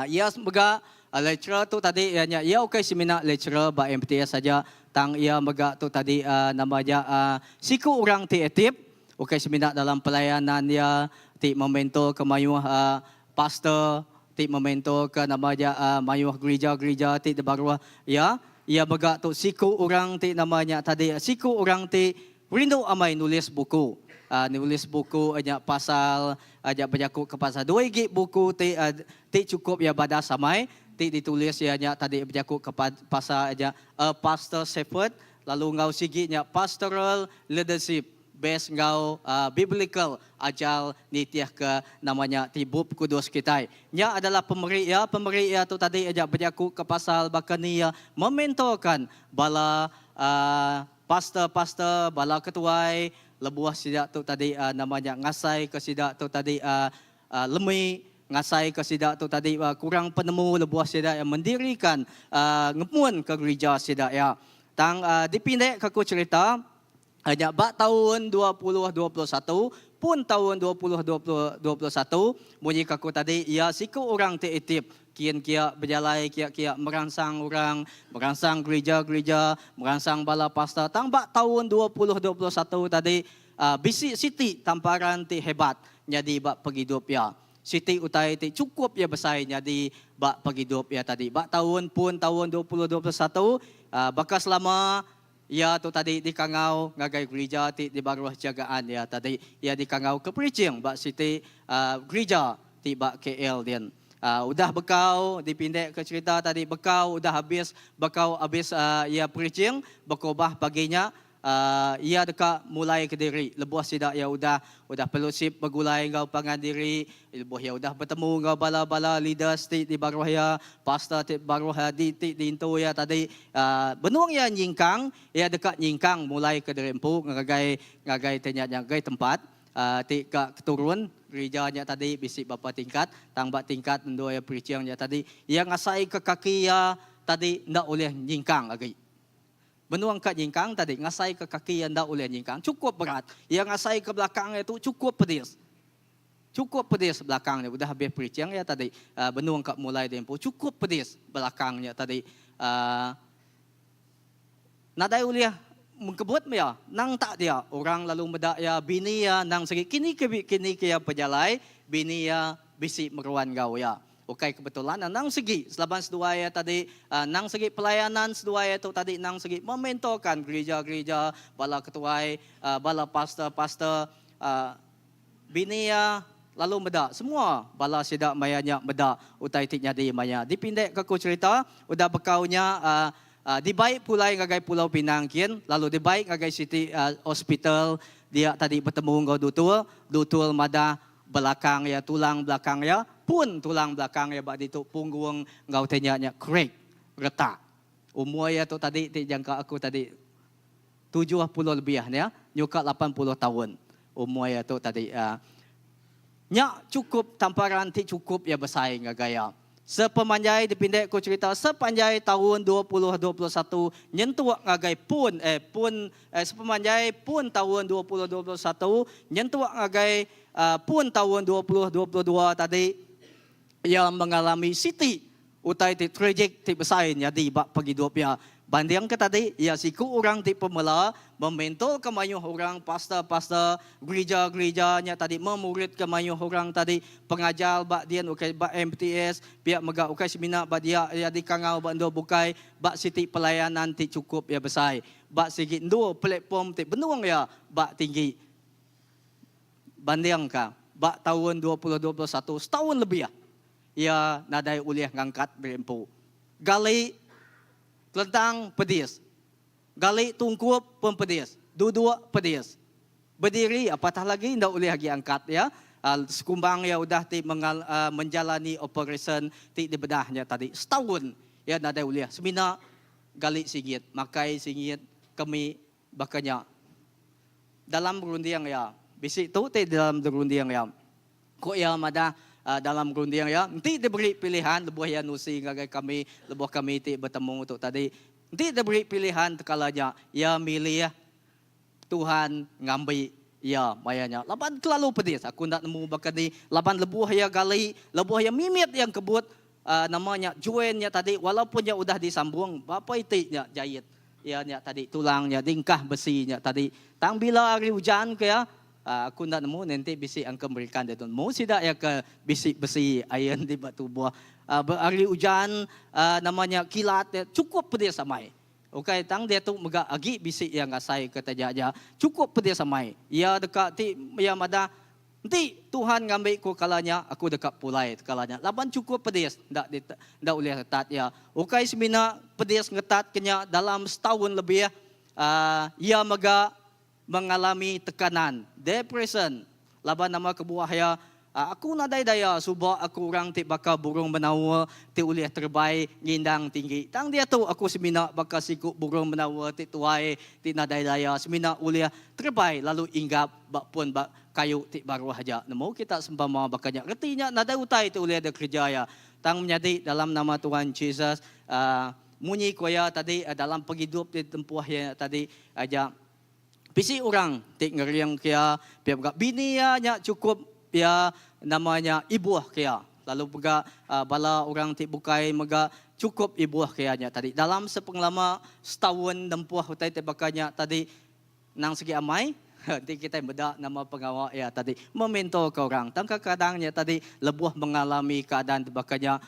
Iya mega lecturer tu tadi iya nya iya ukai semina lecturer ba MTS aja tang iya mega tu tadi nama aja siku orang ti aktif ukai semina dalam pelayanan iya ti mementor ke mayuh pastor ti mementor ke nama aja mayuh gerija-gerija ti dibaruh iya. Iya mega tu siku orang ti nama nya tadi siku orang ti Rindu amai nulis buku. Nulis buku nya pasal aja bejaku ke pasal dua igi buku ti ti chukup iya badas amai ti ditulis iya nya tadi bejaku ke pasal aja A Pastor's Shepherd lalu enggau sigi nya Pastoral Leadership based enggau Biblical ajar nitihka nama nya ti Bup Kudus kitai. Nya adalah pemeri iya. Pemeri iya tu tadi aja bejaku ke pasal baka ni iya mementorkan bala Pastor-pastor, bala ketuai, lebuh sida tu tadi nama nya ngasaika sida tu tadi lemi, ngasaika sida tu tadi kurang penemu lebuh sida iya mendirikan ngemunka gerija sida iya. Tang dipindekka ku cherita, nya ba taun 2021, pun taun 2021, munyi ka ku tadi iya siku orang ti aktif Kin kia bejalai kia kia meransang orang, meransang gerija-gerija, meransang bala pastor. Tang ba taun 2021 tadi bisi siti tamparan ti hebat nyadi ba pengidup iya. Siti utai ti chukup iya besai nyadi ba pengidup iya tadi. Ba taun pun taun 2021 baka selama iya tu tadi dikangau ngagai gerija ti di baruh jagaan iya tadi. Iya dikangau ke preaching ba siti gerija ti ba KL din. Udah bekau dipindek ke cerita tadi bekau udah abis bekau abis iya preaching bekobah pagi nya iya deka mulai kediri lebuh sida iya udah udah fellowship begulai enggau pangan diri lebuh iya udah betemu enggau bala bala leaders ti di baruh iya pastor ti baruh di ti diintu iya tadi benung iya nyingkang iya deka nyingkang mulai kediri empu ngagai ngagai ti nya ngagai tempat Ti ka keturun gerija nya tadi bisi bapa tingkat, tang ba tingkat endur iya preaching nya tadi, iya ngasaika kaki iya tadi enda ulih nyingkang agi. Benung ka nyingkang tadi, ngasaika kaki iya enda ulih nyingkang, chukup berat. Iya ngasaika belakang iya tu chukup pedis. Chukup pedis belakang nya, udah abis preaching iya tadi, benung ka mulai diempu, chukup pedis belakang nya tadi. Nadai ulih mengkebut meh iya. Nang tak dia. Orang lalu meda iya, bini iya nang segi kini ke kini ke iya pejalai, bini iya bisi meruan enggau iya. Ukai kebetulan nang segi selaban seduai iya tadi nang segi pelayanan seduai iya tu tadi nang segi mementorkan gerija-gerija, bala ketuai, bala pastor-pastor. Bini iya lalu meda semua bala sida maya nya meda utai ti nyadi maya dipindekka ku cherita udah bekau nya dibai pulai ngagai Pulau Pinang kin lalu dibai ngagai siti hospital dia tadi betemu enggau dutur, dutur madah belakang iya tulang belakang iya pun tulang belakang iya ba ditu punggung enggau ti nya nya crack retak umur iya tu tadi ti jangka aku tadi 70 lebih nya nyuka 80 taun umur iya tu tadi. Nya chukup tamparan ti chukup iya besai ngagai iya. Sepemanjai dipindek ku cherita sepanjai taun 2021 nyentuk ngagai pun eh pun eh sepemanjai pun taun 2021 nyentuk ngagai pun taun 2022 tadi iya mengalami siti Utai ti tragik ti besai nyadi ba pengidup iya. Bandingka tadi, iya siku orang ti pemela, mementorka mayuh orang, pastor-pastor, gerija-gerija nya tadi memuridka mayuh orang tadi, pengajar ba din ukai ba MTS, pia mega ukai semina ba dia iya dikangau ba endur bukai ba siti pelayanan ti chukup iya besai. Ba sigi endur platform ti benung iya ba tinggi. Bandingka ba taun 2021 setaun lebih. Iya nadai ulih ngangkat diri empu. Gali kelentang pedis. Gali tungkup pun pedis. Duduk pedis. Bediri apatah lagi enda ulih agi angkat iya. Sekumbang iya udah ti menjalani operation ti dibedah nya tadi setaun iya nadai ulih semina gali singit, makai singit, kemi baka nya. dalam runding iya. Bisi tu ti dalam runding iya. Ku iya madah dalam runding iya, enti diberi pilihan lebuh iya nusi ngagai kami lebuh kami ti betemu tu tadi, enti diberi pilihan tekala nya, iya milih Tuhan ngambi iya maya nya laban kelalu pedis. Aku enda nemu baka ni laban lebuh iya gali, lebuh iya mimit iya engkebut nama nya join nya tadi walaupun nya udah disambung berapa iti nya jait iya nya tadi tulang nya dingkah besi nya tadi. Tang bila hari ujan ke iya aku enda nemu enti bisi angka merikan diatu nemu sida iya ke bisi besi iron di ba tubuh. Hari ujan nama nya kilat chukup pedis amai. Ukai tang diatu mega agi bisi iya ngasaika taja aja chukup pedis amai. Iya deka ti iya madah, Enti Tuhan ngambi ku kala nya, aku deka pulai kala nya laban chukup pedis enda enda ulih ngetat iya. Ukai semina pedis ngetat ke nya dalam setaun lebih, iya mega mengalami tekanan, depression, laban nama kebuah iya, aku nadai daya suba aku orang ti baka burung menawa ti ulih terebai ngindang tinggi. Tang diatu aku semina baka siku burung menawa ti tuai ti nadai daya semina ulih terebai lalu inggap ba pun ba kayu ti baruh aja. Nemu kita sempama baka nya. Reti nya nadai utai ti ulih dikereja iya. Tang menyadi dalam nama Tuhan Jesus, Munyi ku iya tadi dalam pengidup ti ditempuh iya tadi aja bisi orang ti ngering ke iya pia mega bini iya nya chukup iya nama nya ibuh ke iya lalu mega bala orang ti bukai mega chukup ibuh ke iya nya tadi dalam sepengelama setaun nempuh utai ti baka nya tadi nang sigi amai enti kitai meda nama pengawa iya tadi meminta ke orang tang kadang nya tadi lebuh mengalami keadaan ti baka nya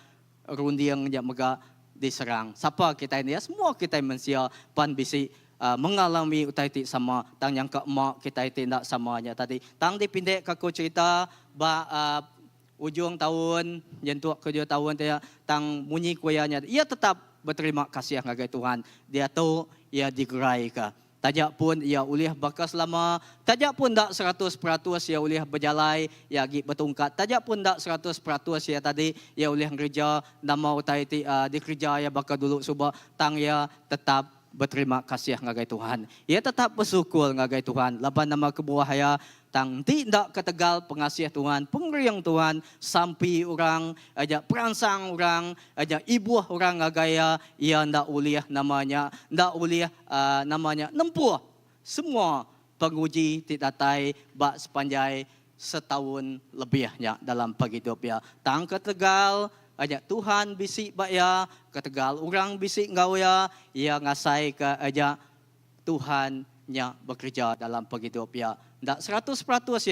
Runding nya mega diserang. Sapa kitai nya? Semua kitai mensia pan bisi mengalami utai ti sama tang nyangka ema kitai ti enda sama nya tadi. Tang dipindekka ku cherita ba ujung taun nyentuk ke ujung taun ti tang munyi ku iya nya iya tetap beterima kasih ngagai Tuhan. Diatu iya digeraika. Taja pun iya ulih baka selama, taja pun enda 100% iya ulih bejalai, iya agi betungkat. Taja pun enda 100% iya tadi, iya ulih ngereja nama utai ti dikereja iya baka dulu suba, tang iya tetap beterima kasih ngagai Tuhan. Iya tetap besyukur ngagai Tuhan laban nama kebuah iya Tang enti enda ketegal pengasih Tuhan, pengering Tuhan, sampi orang, aja peransang orang, aja ibuh orang ngagai iya, iya enda ulih nama nya, enda ulih nama nya nempuh semua penguji ti datai ba sepanjai setaun lebih nya dalam pengidup iya. Tang ketegal aja Tuhan bisi ba iya, ketegal orang bisi enggau iya, iya ngasaika aja Tuhan nya bekereja dalam pengidup iya. Enda 100%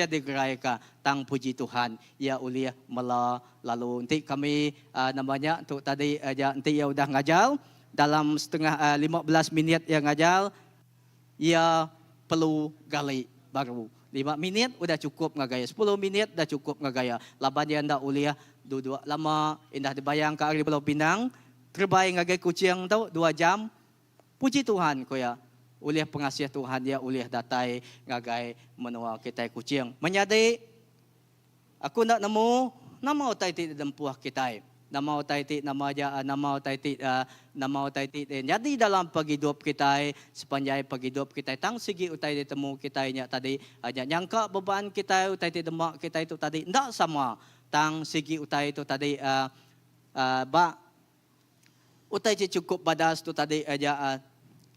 iya digeraika, tang puji Tuhan, iya ulih mela lalu enti kami nama nya tu tadi aja enti iya udah ngajar dalam setengah 15 minit iya ngajar, iya perlu gali baru. Lima minit udah chukup ngagai iya, sepuluh minit udah chukup ngagai iya laban iya enda ulih duduk lama indah dibayangka ari Pulau Pinang terebai ngagai Kuching tu dua jam. Puji Tuhan, ku iya, ulih pengasih Tuhan iya ulih datai ngagai menua kitai Kuching. Menyadi, aku enda nemu nama utai ti ditempuh kitai, nama utai ti nama aja nama utai ti nama utai ti nyadi dalam pengidup kitai sepanjai pengidup kitai tang sigi utai ditemu kitai nya tadi nya nyangka beban kitai utai ti dema kitai tu tadi enda sama tang sigi utai tu tadi ba Utai ti chukup badas tu tadi aja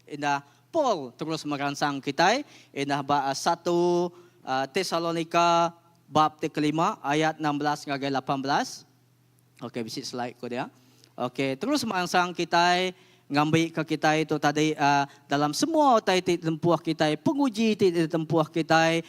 indah Paul terus meransang kitai indah ba satu Tesalonika bab ti kelima ayat 16 ngagai 18. Okey bisi slide ku dia. Okey terus meransang kitai ngambika kitai tu tadi dalam semua utai ti ditempuh kitai, penguji ti ditempuh kitai,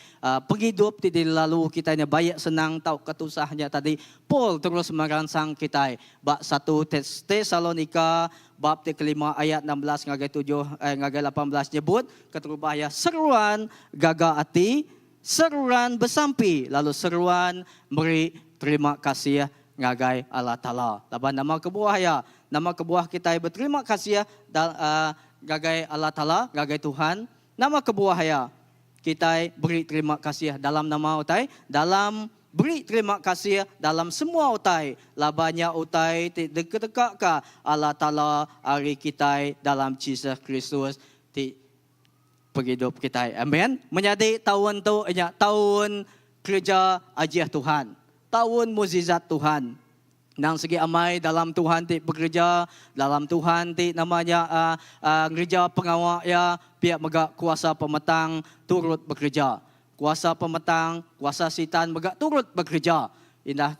pengidup ti dilalu kitai nya baik senang tauka tusah nya tadi Paul terus meransang kitai ba satu Tesalonika bab ti kelima ayat 16 ngagai tujuh eh, ngagai 18 nyebut keterubah iya seruan gaga ati, seruran besampi lalu seruan meri terima kasih ngagai Allah Taala. Laban nama kebuah iya? Nama kebuah kitai beterima kasih da, uh, ngagai Allah Taala, ngagai Tuhan? Nama kebuah iya? Kitai beri terima kasih dalam nama utai? Dalam beri terima kasih dalam semua utai, laban nya utai ti dikedekaka Allah Taala ari kitai dalam Jesus Kristus ti. pengidup kitai. Amen. Menyadi taun tu nya taun kereja ajih Tuhan. Taun mukjizat Tuhan. Endang sigi amai dalam Tuhan ti bekereja, dalam Tuhan ti nama nya ngereja pengawa iya, pia mega kuasa pemetang turut bekereja. Kuasa pemetang, kuasa sitan mega turut bekereja indah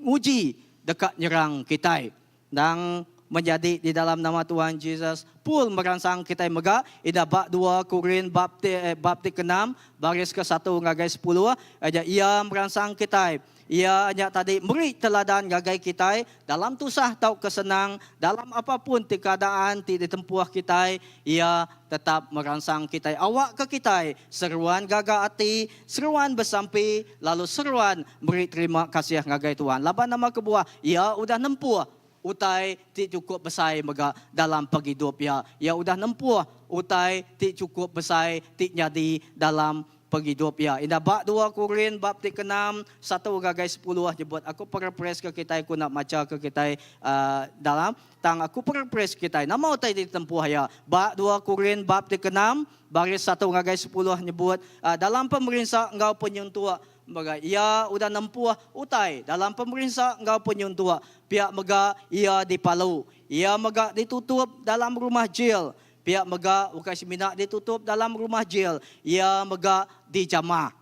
nguji deka nyerang kitai. Endang menyadi di dalam nama Tuhan Jesus, Paul meransang kitai mega indah ba dua Korin bab ti bab ti keenam baris ke satu ngagai sepuluh aja iya meransang kitai. Iya nya tadi meri teladan ngagai kitai dalam tusah tauka senang, dalam apa pun ti keadaan ti ditempuh kitai, iya tetap meransang kitai awakka kitai seruan gaga ati, seruan besampi lalu seruan meri terima kasih ngagai Tuhan laban nama kebuah iya udah nempuh utai ti chukup besai mega dalam pengidup iya. Iya udah nempuh utai ti chukup besai ti nyadi dalam pengidup iya. Indah ba dua Korin bab ti keenam, satu ngagai sepuluh nyebut aku paraphrase ke kitai aku enda macha ke kitai uhh dalam tang aku paraphrase kitai nama utai ti ditempuh iya. Ba dua Korin bab ti keenam baris satu ngagai sepuluh nyebut uhh dalam pemerinsa enggau penyuntuk mega iya udah nempuh utai dalam pemerinsa enggau penyuntuk pia mega iya dipalu. Iya mega ditutup dalam rumah jil. Pia mega ukai semina ditutup dalam rumah jil, iya mega dijamah.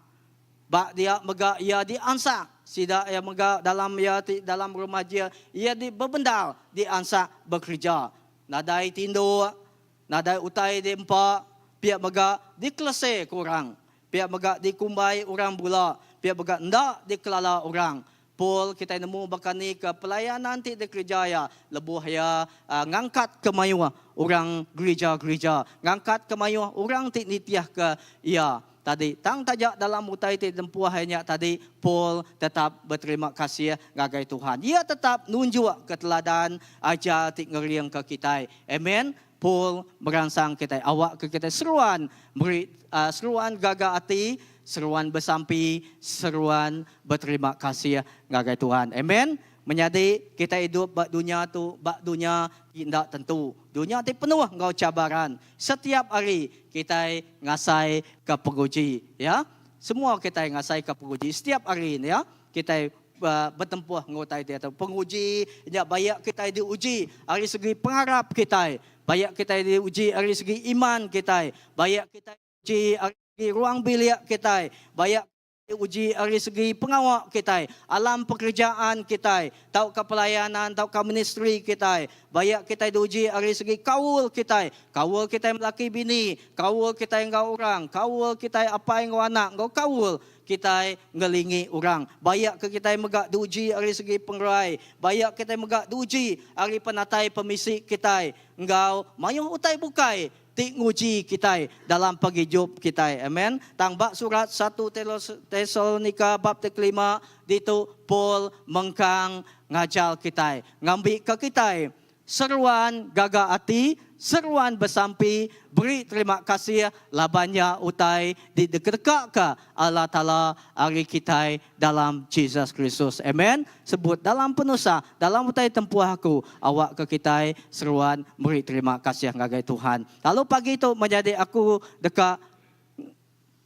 Ba dia mega iya diansak. Sida iya mega dalam iya ti dalam rumah jil, iya di bebendar diansak bekereja. Nadai tinduk, nadai utai diempa, pia mega dikelese ke orang. Pia mega dikumbai orang bula, pia mega enda dikelala orang. Paul kitai nemu baka ni ke pelayanan ti dikereja iya lebuh iya ngangkatka mayuh orang gerija-gerija, ngangkatka mayuh orang ti nitihka iya tadi. Tang taja dalam utai ti ditempuh iya nya tadi, Paul tetap beterima kasih ngagai Tuhan. Iya tetap nunjukka teladan ajar ti ngeringka kitai. Amen. Paul meransang kitai awakka kitai seruan meri seruan gaga ati, seruan besampi, seruan beterima kasih ngagai Tuhan. Amen. Menyadi, kitai idup ba dunya tu ba dunya ti enda tentu. Dunya ti penuh enggau cabaran. Setiap hari kitai ngasaika penguji, ya. Semua kitai ngasaika penguji setiap hari ne ya. Kitai betempuh enggau utai diatu. Penguji nya bayak kitai diuji ari segi pengarap kitai, bayak kitai diuji ari segi iman kitai, bayak kitai diuji ari segi ruang bilik kitai, bayak diuji ari segi pengawa kitai, alam pekerjaan kitai, tauka pelayanan tauka ministri kitai, bayak kitai diuji ari segi kaul kitai, kaul kitai melaki bini, kaul kitai enggau orang, kaul kitai apai enggau anak enggau kaul Kitai ngelingi orang. Bayak ke kitai mega diuji ari segi pengerai. Bayak kitai mega diuji ari penatai pemisi kitai enggau mayuh utai bukai ti nguji kitai dalam pengidup kitai. Amen. Tang ba surat satu Tesalonika bab ti kelima ditu Paul mengkang ngajar kitai ngambika kitai Seruan gaga ati, seruan besampi, beri terima kasih laban nya utai di dikedekaka Allah Taala ari kitai dalam Jesus Kristus. Amen. Sebut dalam penusah, dalam utai tempuh aku, awakka kitai seruan meri terima kasih ngagai Tuhan. Lalu pagi tu menyadi aku deka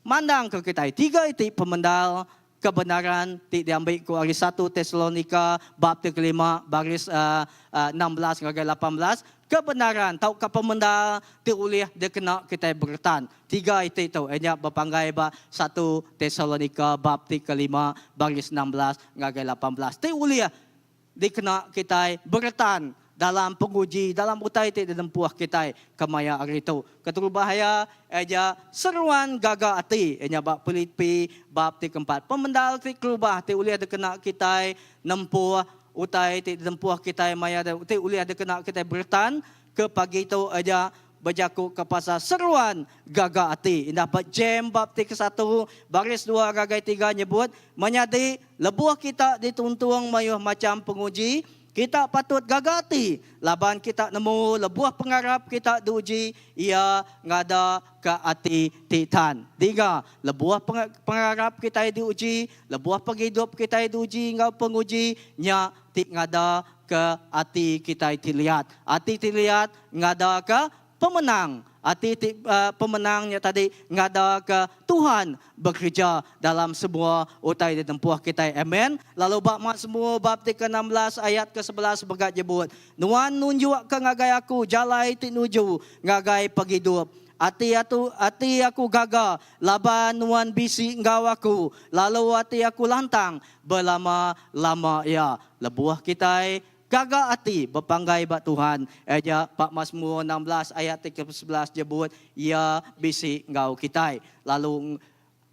Mandangka kitai tiga iti pemendar kebenaran ti diambi ku ari satu Tesalonika bab ti kelima baris 16 ngagai 18, kebenaran tauka pemendar ti ulih dikena kitai beretan. Tiga iti tu iya nya bepanggai ba satu Tesalonika bab ti kelima baris 16 ngagai 18 ti ulih dikena kitai beretan dalam penguji dalam utai ti dinempuh kitai kemaya hari tu. Keterubah iya, iya seruan gaga ati iya nya ba Pilipi bab ti keempat. Pemendar ti kerubah ti ulih dikena kitai nempuh utai ti dinempuh kitai maya ti ulih dikena kitai beretan ke pagi tu iya bejaku ke pasal seruan gaga ati. Indah ba James bab ti kesatu baris dua ngagai tiga nyebut, Menyadi, lebuh kita dituntung mayuh macham penguji, kita patut gaga ati laban kita nemu lebuh pengarap kita diuji, iya ngadaka ati ti tan. Dinga, lebuh pengarap kitai diuji, lebuh pengidup kitai diuji enggau penguji, nya ti ngadaka ati kitai ti liat. Ati ti liat ngadaka pemenang. Ati ti pemenang nya tadi ngadaka Tuhan bekereja dalam semua utai ditempuh kitai. Amen. Lalu ba Masmur bab ti ke 16 ayat ke 11 mega nyebut, Nuan nunjukka ngagai aku jalai ti nuju ngagai pengidup. Ati atu ati aku gaga laban nuan bisi enggau aku, lalu ati aku lantang belama-lama iya. Lebuh kitai Gaga ati bepanggai ba Tuhan. Aja ba Masmur 16 ayat ti ke 11 nyebut, Iya bisi enggau kitai. Lalu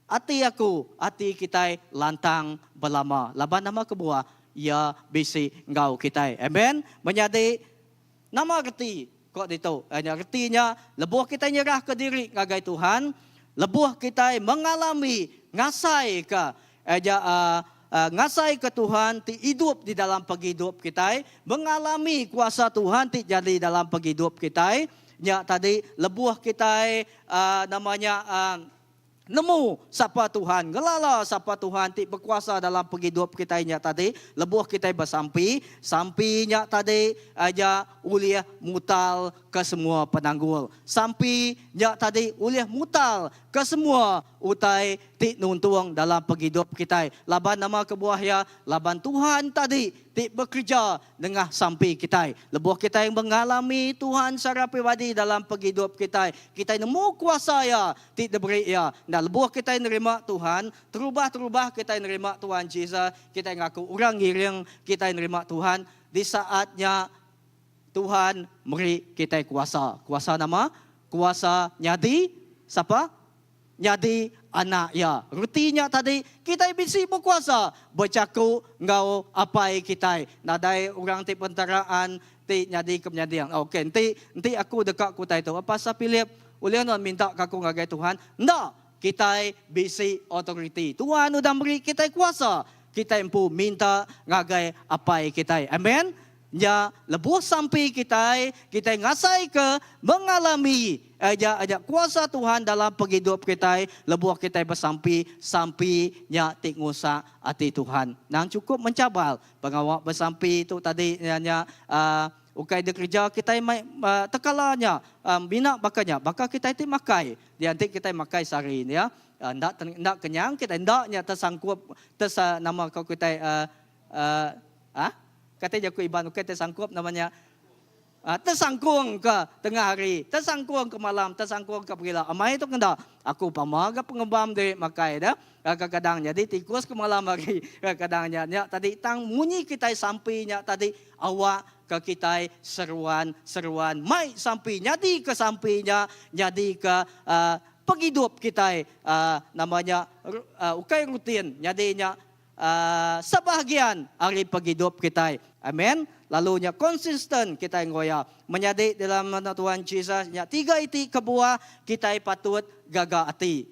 ati aku, ati kitai lantang belama. Laban nama kebuah? Iya bisi enggau kitai. Amen. Menyadi, nama reti ko ditu? Nya reti nya lebuh kitai nyerahka diri ngagai Tuhan, lebuh kitai mengalami ngasaika Aja ngasaika Tuhan ti idup di dalam pengidup kitai, mengalami kuasa Tuhan ti nyadi dalam pengidup kitai, nya tadi lebuh kitai nama nya nemu sapa Tuhan, ngelala sapa Tuhan ti bekuasa dalam pengidup kitai nya tadi, lebuh kitai besampi, sampi nya tadi aja ulih mutal ke semua penanggul. Sampi nya tadi ulih mutal ke semua utai ti nuntung dalam pengidup kitai. Laban nama kebuah iya? Laban Tuhan tadi ti bekereja nengah sampi kitai. Lebuh kitai mengalami Tuhan secara peribadi dalam pengidup kitai, kitai nemu kuasa Iya ti diberi Iya. Enda lebuh kitai nerima Tuhan, terubah-terubah kitai nerima Tuhan Jesus, kitai ngaku orang ngiring kitai nerima Tuhan, di saat nya Tuhan meri kitai kuasa. Kuasa nama? Kuasa nyadi sapa? Nyadi anak Iya. Reti nya tadi, kitai bisi bekuasa bejaku enggau Apai kitai. Nadai orang ti penteraan ti nyadi ke menyading. Okey, enti enti aku deka ke utai tu, Pastor Philip, ulih nuan minta ke aku ngagai Tuhan? Enda! Kitai bisi autoriti. Tuhan udah meri kitai kuasa. Kitai empu minta ngagai Apai kitai. Amen. Nya lebuh sampi kitai, kitai ngasaika mengalami aja aja kuasa Tuhan dalam pengidup kitai lebuh kitai besampi, sampi nya ti ngusak ati Tuhan. Nang chukup mencabar pengawa besampi tu tadi nya nya uhh ukai dikereja kitai mai tekala nya mina baka nya baka kitai ti makai. Dia enti kitai makai sehari nya enda enda kenyang kitai enda nya tersangkup tersa nama ko kitai uhh uhh Kati jaku Iban ukai tesangkup nama nya tesangkung ke tengah hari, tesangkung ke malam, tesangkung ke pegila. Amai tu kenda. Aku pama ga pengebam diri makai dah. Kadang-kadang nyadi tikus ke malam hari. Kadang-kadang nya nya tadi tang munyi kitai sampi nya tadi awak ke kitai seruan seruan mai sampi nyadi ke sampi nya nyadi ke uhh pengidup kitai uhh nama nya ukai rutin nyadi nya Sebahagian ari pengidup kitai. Amen. Lalu nya konsisten kitai enggau iya. Menyadi dalam nama Tuhan Jesus nya tiga iti kebuah kitai patut gaga ati.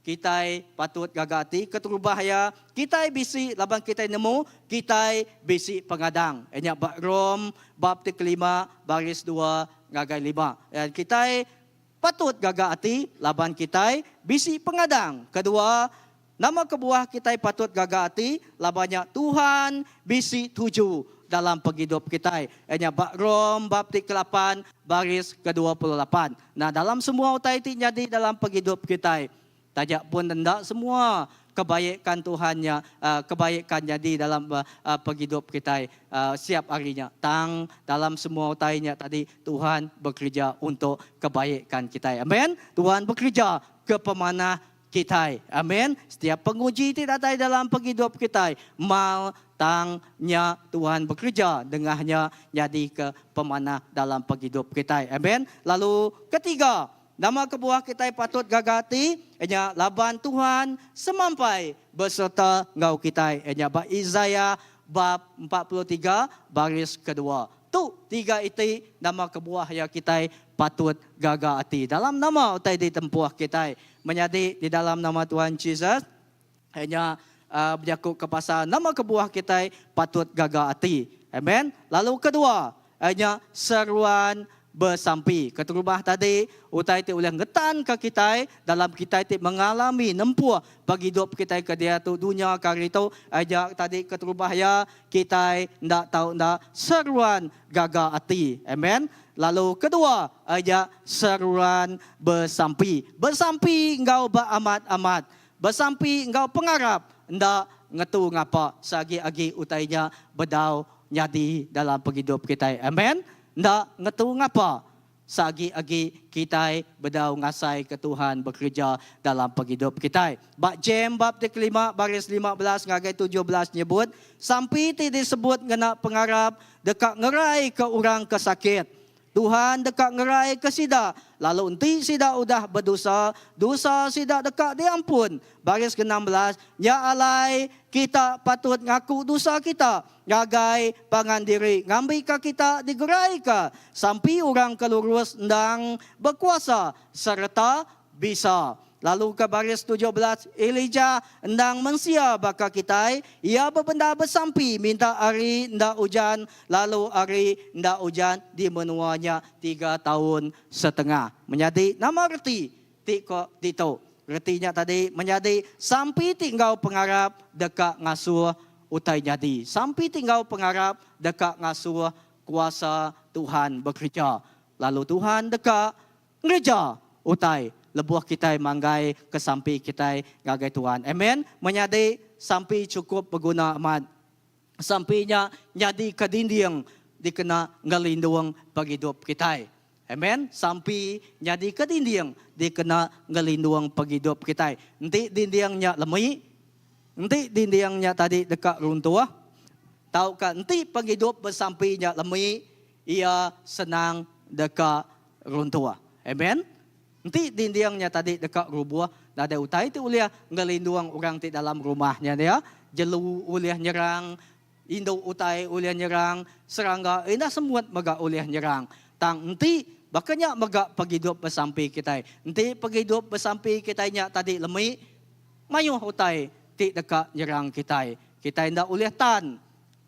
Kitai patut gaga ati keterubah iya kitai bisi laban kitai nemu kitai bisi pengadang. Iya nya ba Rom bab ti kelima baris dua ngagai lima. Kitai patut gaga ati laban kitai bisi pengadang. Kedua, Nama kebuah kitai patut gaga ati? Laban nya Tuhan bisi tuju dalam pengidup kitai. Iya nya ba Rom bab ti kelapan baris ke 28. Nah, dalam semua utai ti nyadi dalam pengidup kitai, taja pun enda semua kebaikan Tuhan nya kebaikan nyadi dalam pengidup kitai siap hari nya. Tang dalam semua utai nya tadi Tuhan bekereja untuk kebaikan kitai. Amen. Tuhan bekereja ke pemanah Kitai. Amen. Setiap penguji ti datai dalam pengidup kitai, mal tang nya Tuhan bekereja nengah nya nyadika pemanah dalam pengidup kitai. Amen. Lalu ketiga, nama kebuah kitai patut gaga ati? Nya laban Tuhan semampai besereta enggau kitai. Nya ba Isaiah bab 43 baris kedua. Tu tiga iti nama kebuah iya kitai patut gaga ati dalam nama utai ditempuh kitai. Menyadi di dalam nama Tuhan Jesus, iya nya bejaku ke pasal nama kebuah kitai patut gaga ati. Amen. Lalu kedua, iya nya seruan besampi. Keterubah tadi, utai ti ulih ngetanka kitai dalam kitai ti mengalami nempuh pengidup kitai ke diatu dunya ke hari tu, iya nya tadi keterubah iya kitai enda tau enda seruan gaga ati. Amen. Lalu kedua aja seruran besampi. Besampi enggau beamat-amat. Besampi enggau pengarap enda ngetu ngapa seagi-agi utai nya bedau nyadi dalam pengidup kitai. Amen. Enda ngetu ngapa seagi-agi kitai bedau ngasaika Tuhan bekereja dalam pengidup kitai. Ba James bab ti kelima baris 15 ngagai 17 nyebut, Sampi ti disebut ngena pengarap deka ngeraika orang ke sakit. Tuhan deka ngeraika sida, lalu enti sida udah bedosa, dosa sida deka diampun. Baris ke-16, Nya alai, kita patut ngaku dosa kita ngagai pangan diri ngambika kita digeraika. Sampi orang ke lurus endang bekuasa sereta bisa. Lalu ke baris 17, Elijah endang mensia baka kitai, iya bebendar besampi minta hari enda ujan, lalu hari enda ujan di menua nya tiga taun setengah. Menyadi, nama reti ti ko ditu? Reti nya tadi, menyadi, sampi ti enggau pengarap deka ngasuh utai nyadi. Sampi ti enggau pengarap deka ngasuh kuasa Tuhan bekereja. Lalu Tuhan deka Ngereja utai lebuh kitai manggai ke sampi kitai ngagai Tuhan. Amen. Menyadi, sampi chukup beguna amat. Sampi nya nyadika dinding dikena ngelindung pengidup kitai. Amen. Sampi nyadika dinding dikena ngelindung pengidup kitai. Enti dinding nya lemi, enti dinding nya tadi deka runtuh, tauka enti pengidup besampi nya lemi, iya senang deka runtuh. Amen. Enti dinding nya tadi deka rubuh, nadai utai ti ulih ngelindung orang ti dalam rumah nya dia. Jelu ulih nyerang, indu utai ulih nyerang, serangga indah semut mega ulih nyerang. Tang enti baka nya mega pengidup besampi kitai. Enti pengidup besampi kitai nya tadi lemi, mayuh utai ti deka nyerang kitai. Kitai enda ulih tan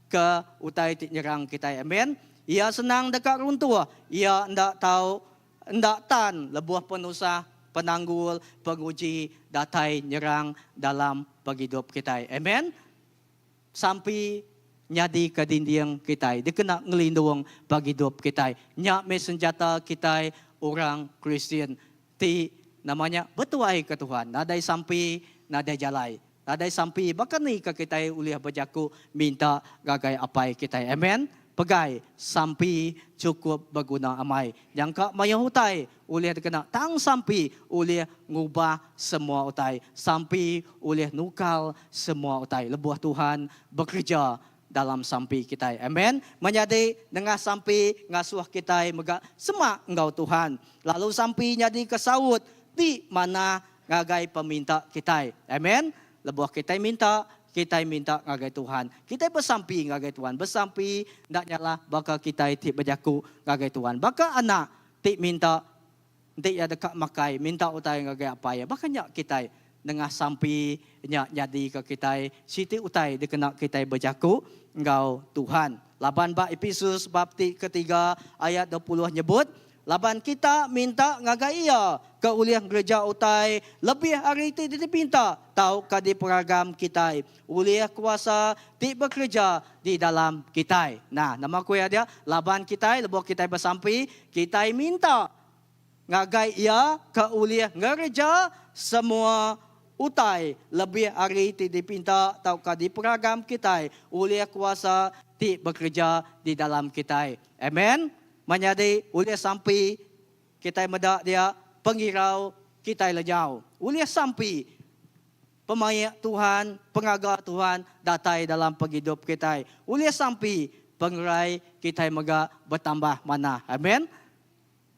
ke utai ti nyerang kitai. Amen. Iya senang deka runtuh. Iya enda tau enda tan lebuh penusah, penanggul, penguji datai nyerang dalam pengidup kitai. Amen. Sampi nyadika dinding kitai dikena ngelindung pengidup kitai. Nya meh senjata kitai orang Kristian ti nama nya betuaika Tuhan. Nadai sampi, nadai jalai. Nadai sampi baka ni ka kitai ulih bejaku minta ngagai Apai kitai. Amen. Pegai sampi chukup beguna amai. Nyangka mayuh utai ulih dikena tang sampi ulih ngubah semua utai. Sampi ulih nukar semua utai lebuh Tuhan bekereja dalam sampi kitai. Amen. Menyadi nengah sampi ngasuh kitai mega semak enggau Tuhan. Lalu sampi nyadika saut ti manah ngagai peminta kitai. Amen. Lebuh kitai minta, kitai minta ngagai Tuhan. Kitai besampi ngagai Tuhan. Besampi enda nyalah baka kitai ti bejaku ngagai Tuhan. Baka anak ti minta enti iya deka makai, minta utai ngagai apai iya. Baka nya kitai nengah sampi nya nyadika kitai siti utai dikena kitai bejaku enggau Tuhan. Laban ba Epesus bab ti ketiga ayat 20 nyebut, Laban kita minta ngagai Iya ke ulih ngereja utai lebih ari ti dipinta tauka diperagam kitai ulih kuasa ti bekereja di dalam kitai. Nah, nama ku iya dia? Laban kitai lebuh kitai besampi, kitai minta ngagai Iya ke ulih ngereja semua utai lebih ari ti dipinta tauka diperagam kitai ulih kuasa ti bekereja di dalam kitai. Amen. Menyadi ulih sampi kitai meda dia pengirau kitai lenyau. Ulih sampi pemaik Tuhan, pengaga Tuhan datai dalam pengidup kitai. Ulih sampi pengerai kitai mega betambah manah. Amen.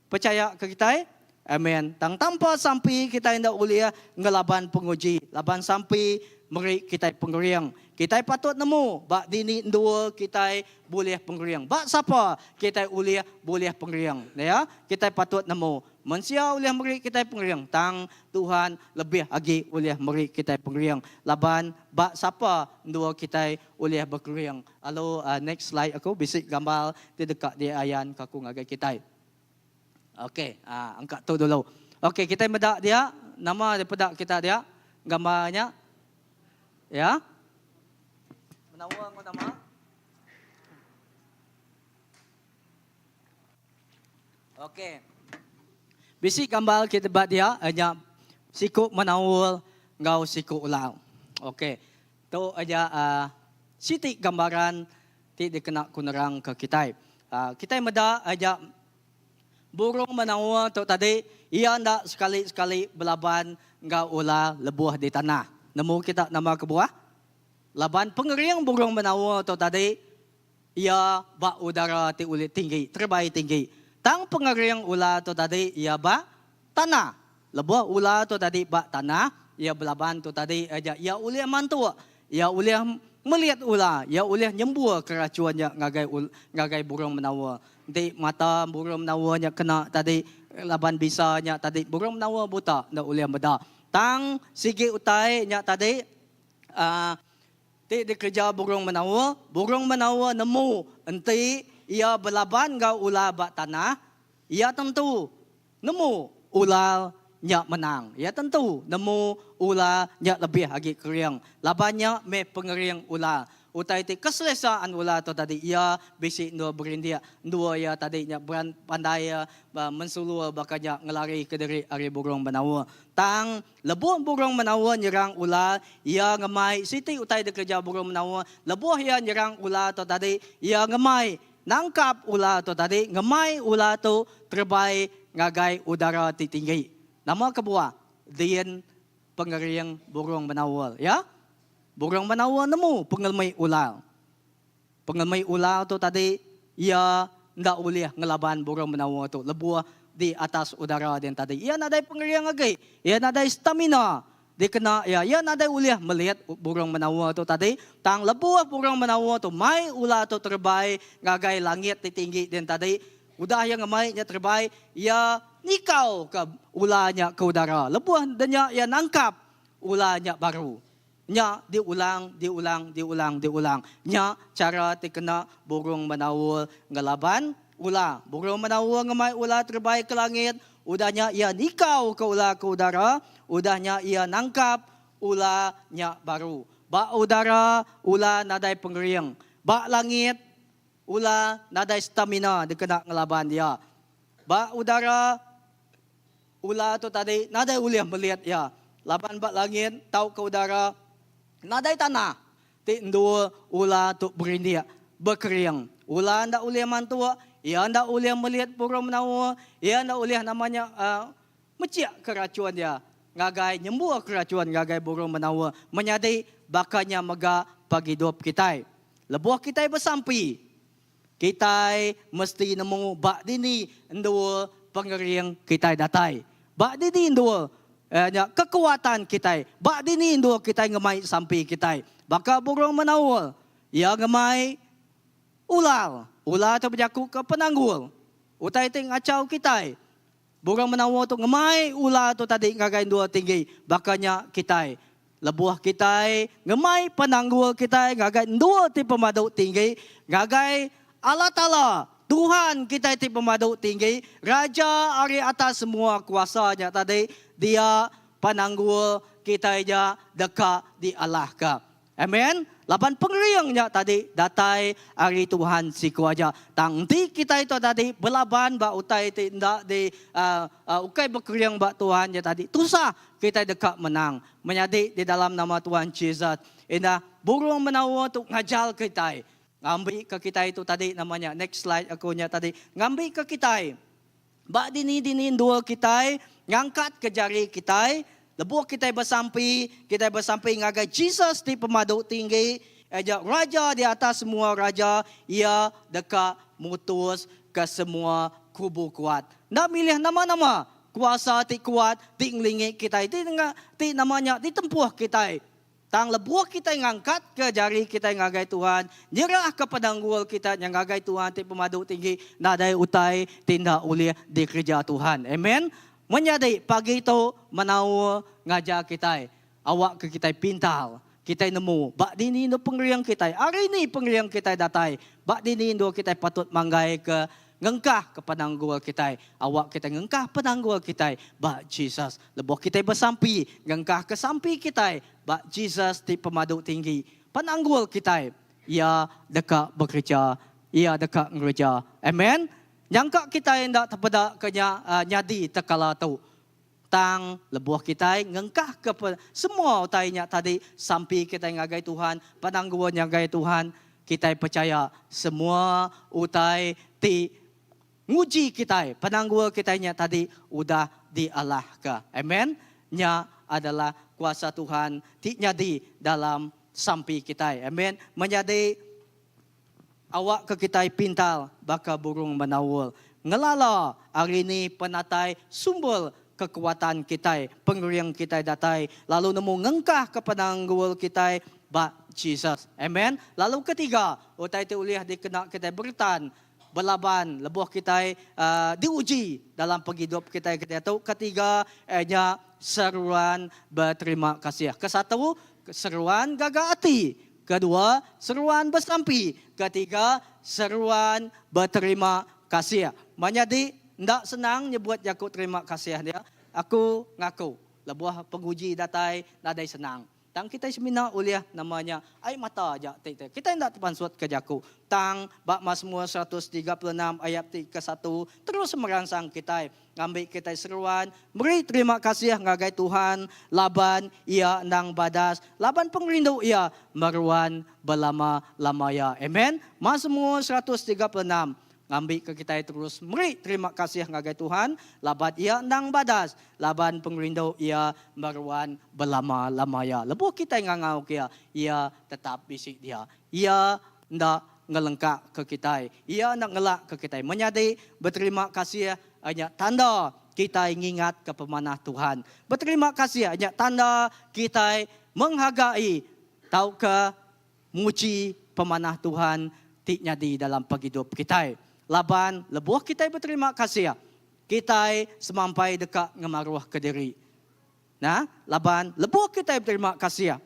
Pechaya ke kitai? Amen. Tang tanpa sampi kitai enda ulih ngelaban penguji laban sampi meri kitai pengering. Kitai patut nemu ba dini endur kitai bulih pengering. Ba sapa kitai ulih bulih pengering? Ya, kitai patut nemu. Mensia ulih meri kitai pengering tang Tuhan lebih agi ulih meri kitai pengering laban ba sapa endur kitai ulih bekering. Lalu next slide aku bisi gambar ti deka diayanka aku ngagai kitai. Okey, ha, angka tu dulu. Okey, kitai meda dia, nama dipeda kita dia gambar nya? Ya. Menawa enggau nama? Okey. Bisi gambar ke ba dia nya siku menaul enggau siku ular. Okey. Tu aja uhh siti gambaran ti dikena ku nerang ke kitai. Uhh kitai meda aja burung menaul tu tadi iya enda sekali-sekali belaban enggau ular lebuh di tanah. Nemu kita nama kebuah? Laban pengering burung menaul tu tadi Iya ba udara ti ulih tinggi, terebai tinggi. Tang pengering ular tu tadi iya ba tanah. Lebuh ular tu tadi ba tanah, iya belaban tu tadi aja iya ulih mantuk, iya ulih melit ular, iya ulih nyembur ke rachun nya ngagai ngagai burung menawa. Enti mata burung menawa nya kena tadi laban bisa nya tadi burung menawa buta enda ulih meda. Tang sigi utai nya tadi uhh Ti dikereja burung menawa, burung menawa nemu enti iya belaban enggau ular ba tanah, iya tentu nemu ular nya menang. Iya tentu nemu ular nya lebih agi kering laban nya meh pengering ular. Utai ti keselesaan ular tu tadi iya bisi endur berindik, endur iya tadi nya beran pandai iya mensulur baka nya ngelarika diri ari burung menawa. Tang Lebuh burung menawa nyerang ular, iya ngemai siti utai dikereja burung menawa. Lebuh iya nyerang ular tu tadi, iya ngemai nangkap ular tu tadi, ngemai ular tu terebai ngagai udara ti tinggi. Nama kebuah din pengering burung menawa? Ya. Burung menawa nemu pengelemi ular. Pengelemi ular tu tadi, iya enda ulih ngelaban burung menawa tu lebuh di atas udara din tadi. Iya nadai pengering agi. Iya nadai stamina dikena iya. Iya nadai ulih melit burung menawa tu tadi. Tang lebuh burung menawa tu mai ular tu terebai ngagai langit ti tinggi din tadi, udah iya ngemai nya terebai, iya nikauka ular nya ke udara. Lebuh de nya iya nangkap ular nya baru. Nya diulang, diulang, diulang, diulang. Nya chara ti kena burung menaul ngelaban ular. Burung menaul ngemai ular terebai ke langit, udah nya iya nikauka ular ke udara, udah nya iya nangkap ular nya baru. Ba udara, ular nadai pengering. Ba langit, ular nadai stamina dikena ngelaban iya. Ba udara, Ular tu tadi nadai ulih melit iya laban ba langit tauka udara nadai tanah ti endur ular tu berindik, bekering. Ular enda ulih mantuk, iya enda ulih melit burung menawa, iya enda ulih nama nya uhh mechik ke rachun iya ngagai nyembur ke rachun ngagai burung menawa. Menyadi baka nya mega pengidup kitai. Lebuh kitai besampi, Kitai mesti nemu ba dini endur pengering kitai datai. Ba dini endur nya kekuatan kitai. Ba dini endur kitai ngemai sampi kitai. Baka burung menaul, iya ngemai ular. Ular tu bejakuka penanggul. Utai ti ngachau kitai. Burung menawa tu ngemai ular tu tadi ngagai endur tinggi. Baka nya kitai. Lebuh kitai ngemai penanggul kitai ngagai endur ti pemadu tinggi, ngagai Allah Taala, Tuhan kitai ti pemadu tinggi, Raja ari atas semua kuasa nya tadi, dia penanggul kitai nya deka dialahka. Amen. Laban pengering nya tadi datai ari Tuhan siku aja. Tang enti kitai tu tadi belaban ba utai ti enda di uhh ukai bekering ba Tuhan nya tadi tusah kitai deka menang. Menyadi di dalam nama Tuhan Jesus indah burung menawa tu ngajar kitai ngambi ke kitai tu tadi nama nya next slide aku nya tadi ngambi ke kitai Ba dini-dini endur kitai ngangkatka jari kitai, lebuh kitai besampi, kitai besampi ngagai Jesus ti pemadu tinggi, iya Raja di atas semua raja, iya deka mutuska semua kubu kuat. Enda milih nama-nama kuasa ti kuat ti ngelingi kitai, ti ti nama nya ditempuh kitai. Tang lebuh kitai ngangkatka jari kitai ngagai Tuhan, nyerahka penanggul kita nya ngagai Tuhan ti Pemadu Tinggi, nadai utai ti enda ulih dikereja Tuhan. Amen. Menyadi, pagi tu menaur ngajar kitai, awakka kitai pintar, kitai nemu ba dini endur pengering kitai, ari ni pengering kitai datai, ba dini endur kitai patut manggaika Ngengkah ke penanggul kitai. Awak kitai ngengkah penanggul kitai ba Jesus. Lebuh kitai besampi, ngengkah ke sampi kitai ba Jesus ti pemadu tinggi. Penanggul kitai, Iya deka bekereja. Iya deka ngereja. Amen. Nyangka kitai enda tepeda ke nya nyadi tekala tu. Tang lebuh kitai ngengkahka semua utai nya tadi sampi kitai ngagai Tuhan, penanggul ngagai Tuhan, kitai pechaya semua utai ti nguji kitai, penanggul kitai nya tadi udah dialahka. Amen. Nya adalah kuasa Tuhan ti nyadi dalam sampi kitai. Amen. Menyadi Awakka kitai pintar baka burung menaul, ngelala ari ni penatai sumber kekuatan kitai, pengering kitai datai, lalu nemu ngengkahka penanggul kitai ba Jesus. Amen. Lalu ketiga, utai ti ulih dikena kitai beretan belaban lebuh kitai diuji dalam pengidup kitai ke diatu, ketiga iya nya seruan beterima kasih. Kesatu, seruan gaga ati. Kedua, seruan besampi. Ketiga, seruan beterima kasih. Menyadi, enda senang nyebut jaku terima kasih dia. Aku ngaku, lebuh penguji datai nadai senang. Tang kitai semina ulih nama nya ai mata aja ti ti. Kitai enda tepansutka jaku. Tang ba Masmur 136 ayat ti kesatu terus meransang kitai. Ngambi kitai seruan meri terima kasih ngagai Tuhan laban Iya endang badas, laban pengerindu Iya meruan belama-lama iya. Amen. Masmur 136 ngambika kitai terus meri terima kasih ngagai Tuhan laban Iya endang badas, laban pengerindu Iya meruan belama-lama iya. Lebuh kitai ngangauka Iya, Iya tetap bisi dia. Iya enda ngelengkaka kitai. Iya enda ngelakka kitai. Menyadi, beterima kasih nya tanda kitai ngingatka pemanah Tuhan. Beterima kasih nya tanda kitai menghargai tauka muji pemanah Tuhan ti nyadi dalam pengidup kitai. Laban lebuh kitai beterima kasih, kitai semampai deka ngemaruhka diri. Nah, laban lebuh kitai beterima kasih,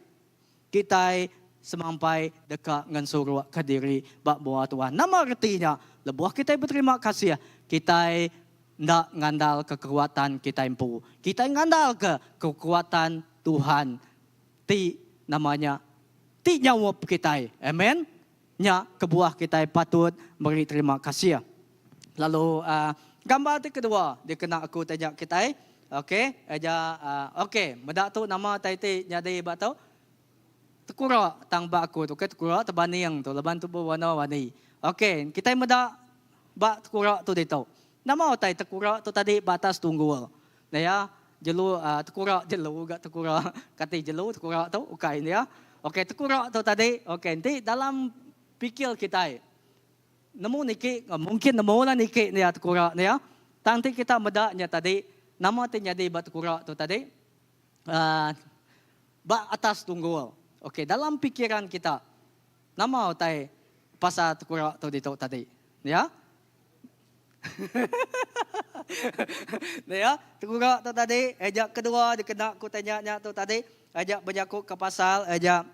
Kitai semampai deka ngensurukka diri ba mua Tuhan. Nama reti nya? Lebuh kitai beterima kasih, kitai enda ngandalka kekuatan kitai empu. Kitai ngandalka kekuatan Tuhan ti nama nya ti nyaup kitai. Amen. Nya kebuah kitai patut meri terima kasih. Lalu gambar ti kedua dikena aku tanya kitai, ok aja ok meda tu nama tai ti nyadi ba tu tekura tang ba aku tu ok tekura tebaning tu laban tu bewarna warni. Ok kitai meda ba tekura tu ditu. Nama utai tekura tu tadi ba atas tunggul. Naya jelu tekura jelu ga tekura kati jelu tekura tu ukai nya. Ok tekura tu tadi ok enti dalam pikir kitai. Nemu niki, mungkin nemu lah niki nya tekura nya. Tang ti kita meda nya tadi, nama ti nyadi ba tekura tu tadi? Uhh ba atas tunggul. Okey, dalam pikiran kita, nama utai pasal tekura tu ditu tadi? Ya. Nya, tekura tu tadi, aja kedua dikena ku tanya nya tu tadi, aja bejaku ke pasal aja.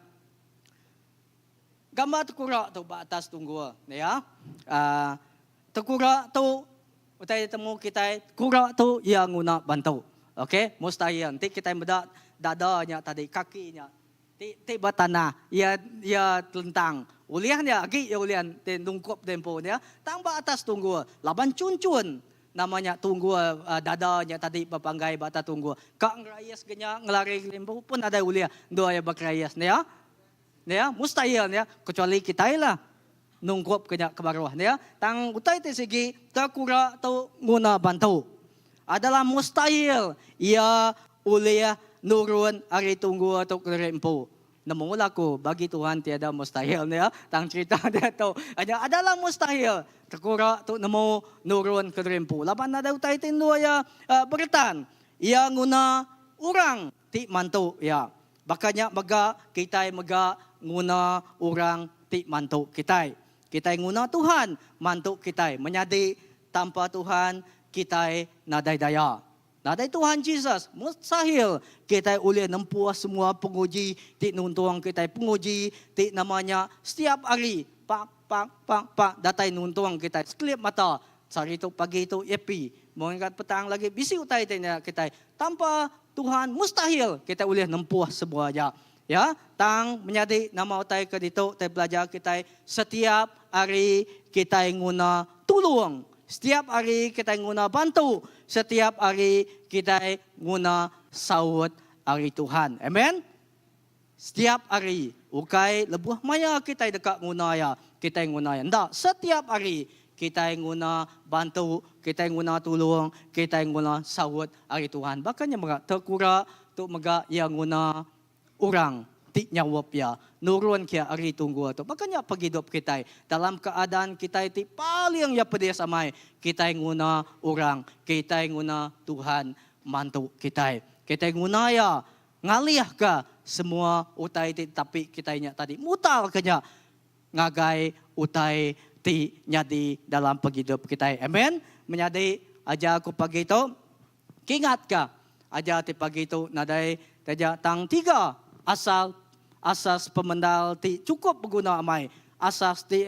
Gambar tekura tu ba atas tunggul ya. Aaa tekura tu utai ditemu kitai tekura tu iya nguna bantu. Okey mustahil enti kitai meda dada nya tadi kaki nya ti ti ba tanah iya iya telentang ulih nya agi iya ulih ti nungkup diri empu nya tang ba atas tunggul laban chun chun nama nya tunggul dada nya tadi bepanggai ba atas tunggul ka ngerais ga nya ngelari diri empu pun nadai ulih endur iya bekerais nya. Nya, mustahil nya, kecuali kitai lah nungkup ke nya ke baruh nya. Tang utai ti sigi tekura tu nguna bantu. Adalah mustahil iya ulih nurun ari tunggul tu kediri empu. Nemu lah aku bagi Tuhan tiada mustahil nya. Tang cerita diatu nya adalah mustahil tekura tu nemu nurun kediri empu laban nadai utai ti endur iya beretan. Iya nguna orang ti mantu iya. Baka nya mega, kitai mega nguna orang ti mantu kitai. Kitai nguna Tuhan mantu kitai. Menyadi, tanpa Tuhan, kitai nadai daya. Nadai Tuhan Jesus, mustahil kitai ulih nempuh semua penguji ti nuntung kitai, penguji ti nama nya setiap hari pak pak pak pak datai nuntung kitai sekelip mata. Sehari tu pagi tu iya pi, mung ingat petang lagi bisi utai ti nya kitai. Tanpa Tuhan mustahil kitai ulih nempuh semua nya. Ya, tang menyadi nama utai ke ditu tai belajar kitai setiap hari kitai nguna tulung. Setiap hari kitai nguna bantu, setiap hari kitai nguna saut ari Tuhan. Amen. Setiap hari, ukai lebuh maya kitai deka nguna iya, kitai nguna iya. Enda, setiap hari kitai nguna bantu, kitai nguna tulung, kitai nguna saut ari Tuhan. Baka nya mega tekura tu mega iya nguna orang ti nyaup iya nurun ke ari tunggul tu. Baka nya pengidup kitai dalam keadaan kitai ti paling iya pedis amai, kitai nguna orang, kitai nguna Tuhan mantu kitai. Kitai nguna iya Ngalihka semua utai ti ditapi kitai nya tadi, mutarka nya ngagai utai ti nyadi dalam pengidup kitai. Amen. Menyadi, ajar aku pagi tu, kingatka ajar ti pagi tu nadai taja tang tiga asal asas pemendar ti chukup beguna amai. Asas ti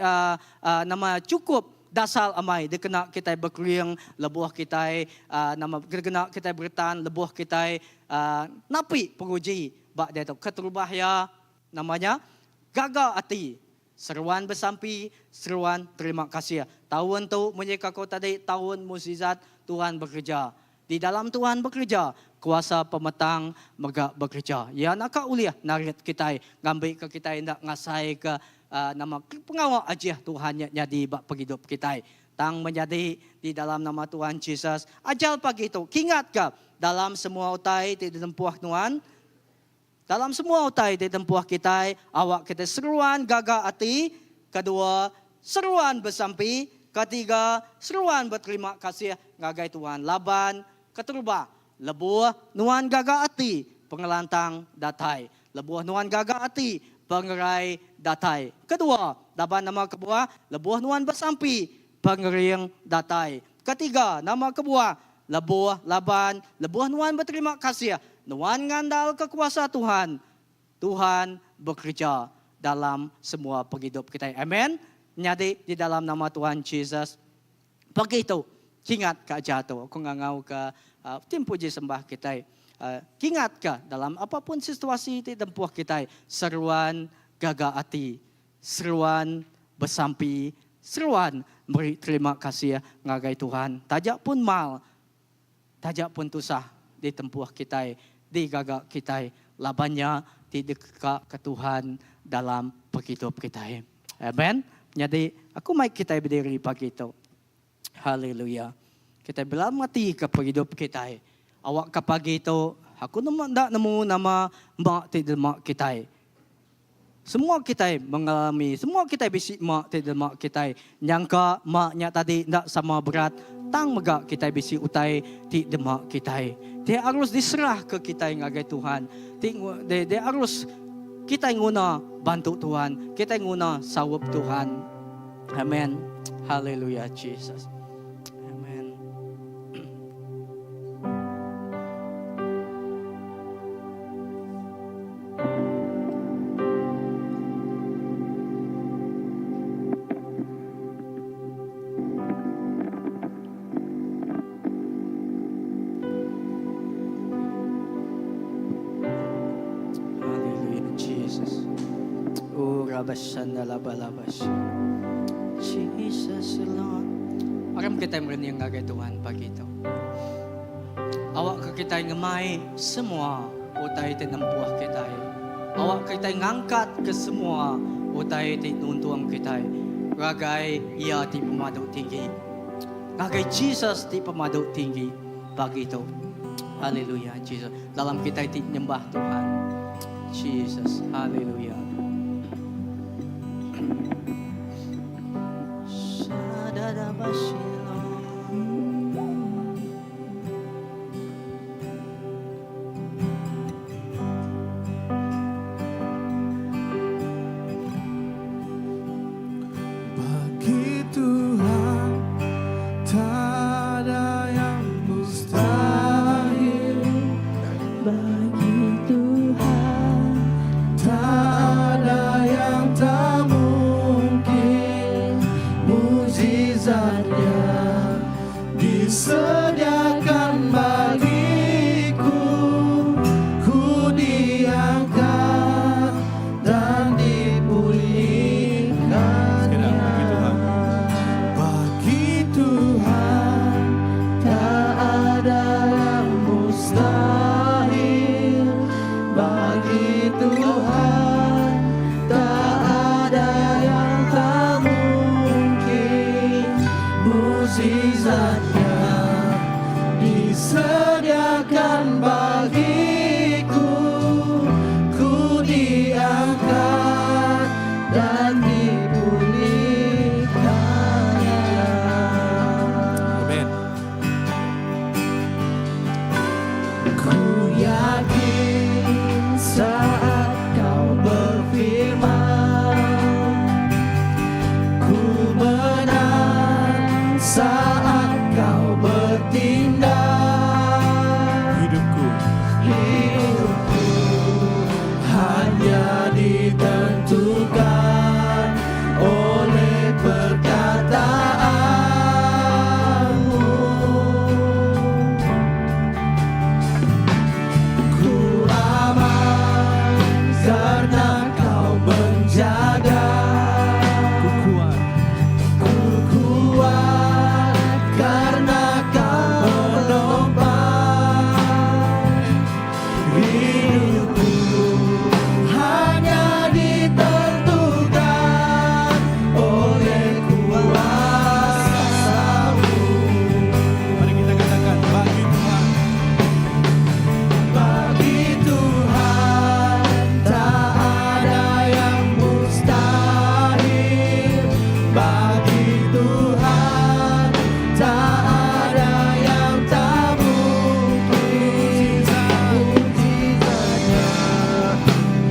nama chukup dasar amai dikena kitai bekering lebuh kitai nama dikena kitai beretan lebuh kitai napi penguji ba diatu. Keterubah iya nama nya gaga ati, seruan besampi, seruan terima kasih. Taun tu munyi ka ku tadi taun mukjizat Tuhan bekereja. Di dalam Tuhan bekereja, kuasa pemetang mega bekereja. Iya naka ulih narit kitai ngambika kitai enda ngasaika nama pengawa ajih Tuhan nya nyadi ba pengidup kitai. Tang menyadi di dalam nama Tuhan Jesus, ajar pagi tu, kingatka dalam semua utai ti ditempuh nuan, Dalam semua utai ti tempuh kitai, awak kitai seruan gaga ati, kedua, seruan besampi, ketiga, seruan beterima kasih ngagai Tuhan laban keterubah, lebuh nuan gaga ati, pengelantang datai. Lebuh nuan gaga ati, pengerai datai. Kedua, laban nama kebuah, lebuh nuan besampi, pengering datai. Ketiga, nama kebuah, Lebuh laban lebuh nuan beterima kasih, nuan ngandalka kuasa Tuhan. Tuhan bekereja dalam semua pengidup kitai. Amen. Menyadi di dalam nama Tuhan Jesus, pagi tu kingat ka ajar tu. Aku ngangau ka tim puji sembah kitai. Kingat ka dalam apa pun situasi ti tempuh kitai, seruan gaga ati Seruan besampi, seruan meri terima kasih ngagai Tuhan taja pun mal, taja pun tusah ditempuh kitai, digaga kitai laban nya ti dikeka ke Tuhan dalam pengidup kitai. Amen. Nyadi aku mai kitai bediri pagi tu. Haleluya. Kitai bela mati ke pengidup kitai. Awakka pagi tu aku nemu enda nemu nama ema ti dilema kitai. Semua kitai mengalami, semua kitai bisi ema ti dilema kitai. Nyangka ema nya tadi enda sama berat tang mega kitai bisi utai ti dema kitai. Ti arus diserahka kitai ngagai Tuhan. Ti ti arus kitai nguna bantu Tuhan, kitai nguna saup Tuhan. Amen. Haleluya Jesus. Amen. Haleluya Jesus. Oh rabasanda labalabas. Jesus Lord. Aram kitai merening ngagai Tuhan pagi tu. Awak ke kitai ngemai semua utai ti nempuh kitai. Awak ke kitai ngangkat ke semua utai ti nuntung kitai ngagai Iya ti pemadu tinggi. Ngagai Jesus ti pemadu tinggi pagi tu. Haleluya Jesus. Dalam kitai ti nyembah Tuhan. Jesus. Haleluya. Bagi Tuhan tiada yang mustahil. Bagi Tuhan Tiada yang tak mungkin. Mujizatnya. Bagi Tuhan tak ada yang tak mungkin. Mujizatnya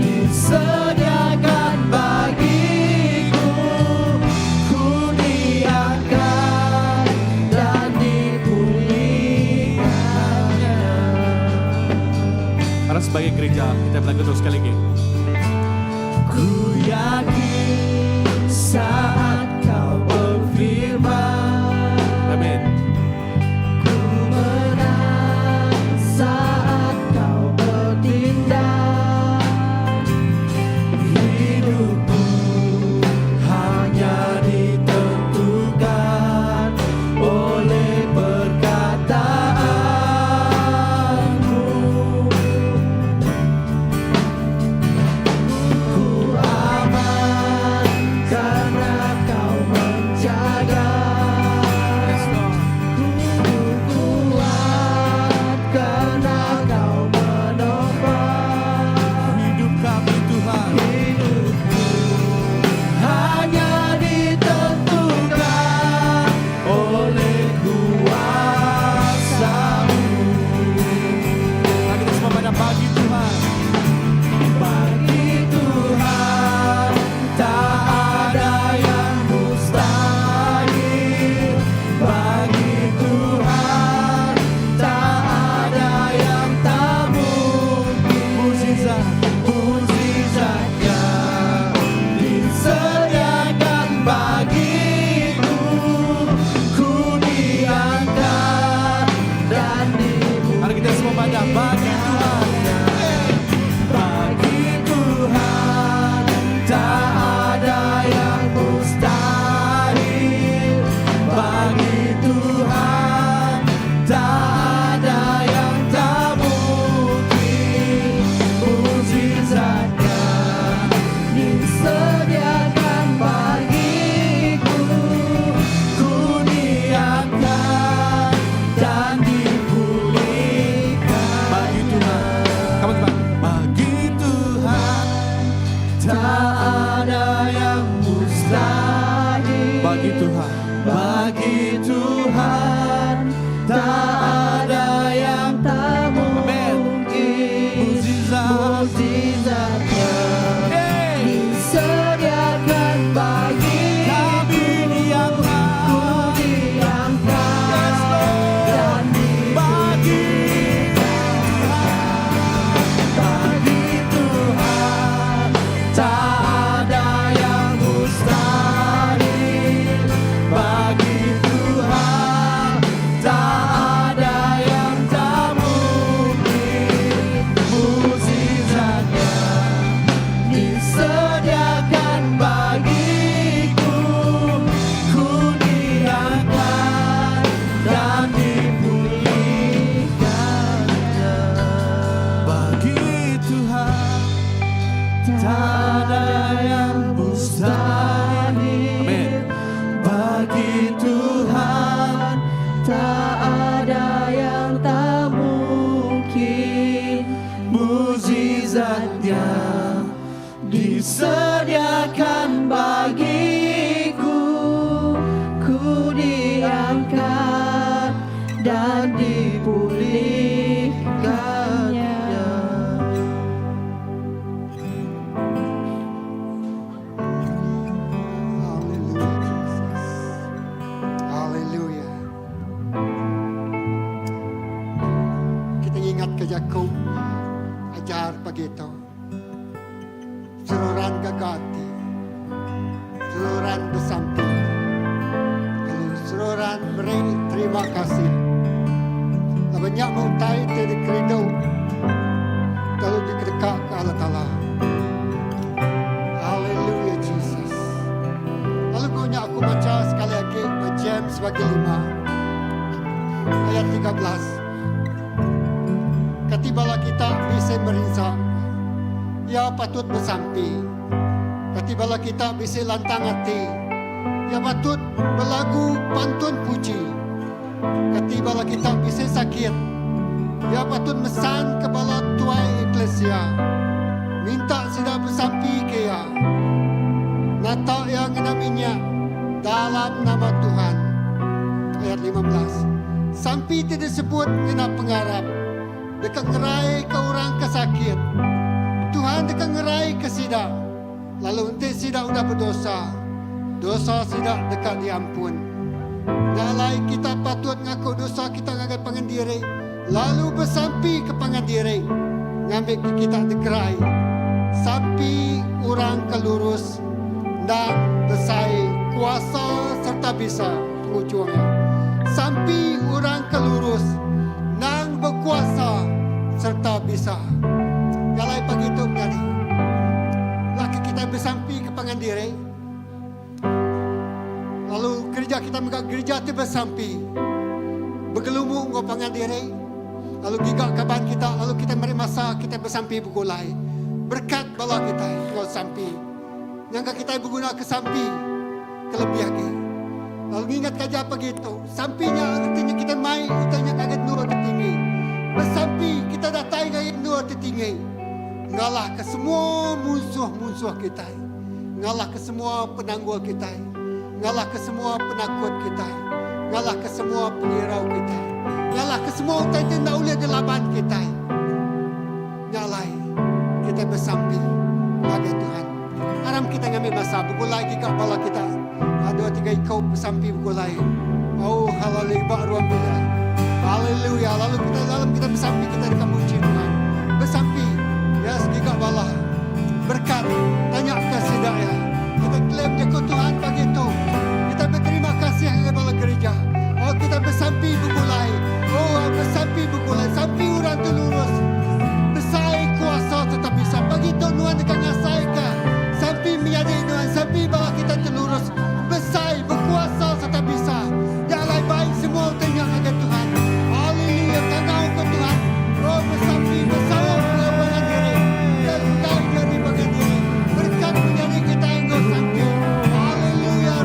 disediakan bagiku. Ku diangkat dan dipulihkannya. Karena sebagai gereja kita belagu terus sekali lagi. Ku yakin saat kau berfirman. Amin. Ku menang saat kau bertindak. Hidupku hanya ditentukan oleh perkataanmu. Ku aman karena kau menjaga. Ku kuat karena kau menopang. Hidup kami Tuhan. Hidupku hanya ditentukan oleh kuasamu. Mari kita semua pada bagi Tuhan. Bagi Tuhan tak ada yang mustahil. Bagi Tuhan tak ada yang tak mungkin. Mujizat, mujizatnya disediakan bagiku. Ku diangkat dan dimuliakan. Mari kita semua pada bagi Tuhan. Bagi Tuhan tak ada yang mustahil. Bagi Tuhan tak ada yang tak mungkin. Mujizatnya disediakan bagiku. Ku diangkat dan dipulihkan. Bagi Tuhan, kamu Tuhan. Bagi Tuhan tak ada yang mustahil. Bagi Tuhan, bagi Tuhan tak ada yang tak Amin. mungkin. Mujizat. Mujizatnya Hey. disediakan bagi Kami diangkat. Ku diangkat Yes, Lord. dan Bagi Bagi Tuhan tak ada yang mustahil. Bagi Tuhan tak ada yang tak mungkin. Mujizatnya disediakan bagiku. Ku diangkat dan dipulihkannya. Bagi Tuhan tak ada yang mustahil. Amin. Bagi Tuhan tak ada yang tak mungkin. Mujizatnya disediakan bagiku. Ku diangkat dan dipulihkannya. Hallelujah, Jesus. Hallelujah. Kita ingat ke Jacob ajar pagi itu. Seruran gaga ati. Seruran besampi. Lalu seruran beri terima kasih. Banyak utai ti dikerindu. Lalu dikedeka ke Allah Ta'ala. Hallelujah Jesus. Lalu punya aku baca sekali lagi James bagi 5 ayat 13. Kati bala kita bisa merinsa. Ya patut bersampi. Kati bala kita bisa lantang hati. Ya patut berlagu pantun puji. Kati bala kita bisa sakit. Ya patut mesan ke bala tuai eklesia. Minta sida besampi ke ya. Nata yang kena minyak. dalam nama Tuhan. Ayat 15. Sampi ti disebut ngena pengarap deka ngeraika orang ke sakit. Tuhan deka ngeraika sida, lalu enti sida udah bedosa, dosa sida deka diampun. Nya alai kita patut ngaku dosa kita ngagai pangan diri, lalu besampi ke pangan diri ngambika kita digerai. Sampi orang ke lurus endang besai kuasa sereta bisa pengujung iya. Sampi orang ke lurus endang bekuasa sereta bisa. Nya alai pagi tu menyadi laki kitai besampi ke pangan diri lalu gerija kita mega gerija ti besampi begelumu enggau pangan diri lalu giga kaban kita lalu kitai meri masa kitai besampi begulai berekat bala kitai enggau sampi. Nyangka kitai begunaka sampi ke lebih agi. Lalu ngingatka aja pagi tu, sampi nya reti nya kitai mai utai nya ngagai endur ti tinggi. Besampi, kitai datai ngagai endur ti tinggi, ngalahka semua munsuh-munsuh kitai, ngalahka semua penanggul kitai, ngalahka semua penakut kitai, ngalahka semua pengirau kitai, ngalahka semua utai ti enda ulih dilaban kitai. Nya alai, kitai besampi ngagai Tuhan. Aram kitai ngambi masa begulai giga bala kita dua tiga iku besampi begulai. Oh haleluya ba ruang bilik. Haleluya lalu kitai dalam kitai besampi kitai deka muji Tuhan. Besampi yes giga bala berkat tanya ke sida iya. Kitai claim jaku Tuhan pagi tu. Kitai beterima kasih ngagai bala gerija. Oh kitai besampi begulai. Oh besampi begulai. Sampi orang ti lurus. Besai kuasa tetap bisa. Pagi tu nuan deka ngasaika sampi menyadi nuan. Sampi bala kitai ti lurus. Besai, bekuasa sereta bisa. Nya alai bai semua utai nya ngagai Tuhan. Haleluya kangauka Tuhan. Oh besampi besaup enggau pangan diri. Iya ukai nyadi pangan diri. Berekat menyadi kitai enggau sampi. Haleluya.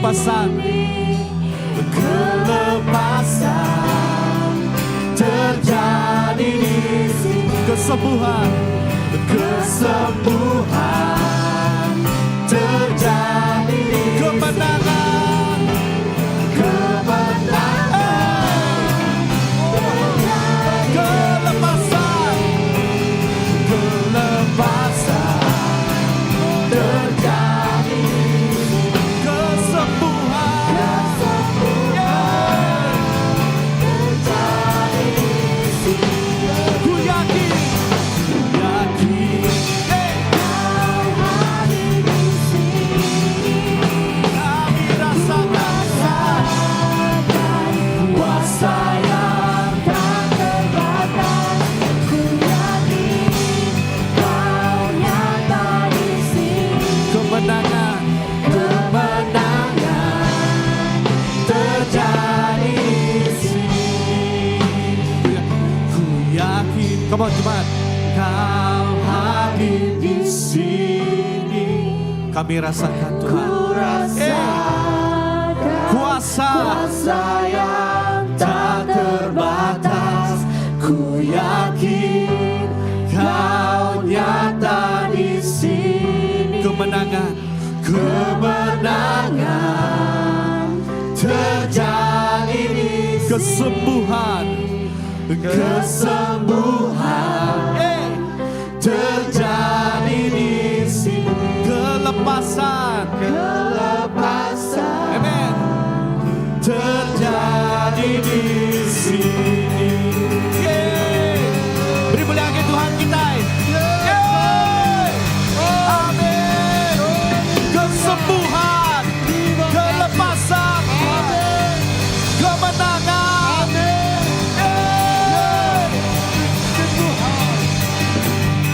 Kelepasan Kelepasan Terjadi di sini Kesembuhan Kesembuhan Terjadi di Kemenangan Kemenangan Kelepasan Kelepasan Terjadi Kesembuhan Ku yakin Yakin Kami rasakan Kuasa yang Tak terbatas, ku yakin kau nyata di sini. Kemenangan Kemenangan Terjadi di sini Ku yakin Come on jemaat Kau hadir di sini Kami rasakan Tuhan Ku rasakan Kuasa kuasa yang tak terbatas Ku yakin Kau nyata di sini Kemenangan Kemenangan Terjadi di Kesembuhan Kesembuhan eh, Terjadi di sini Kelepasan Kelepasan Amen. Terjadi di sini. Yeah. Beri mulia ke Tuhan kita. Yeah. Amin. Kesembuhan, kelepasan, kemenangan. Yeah. Tuhan.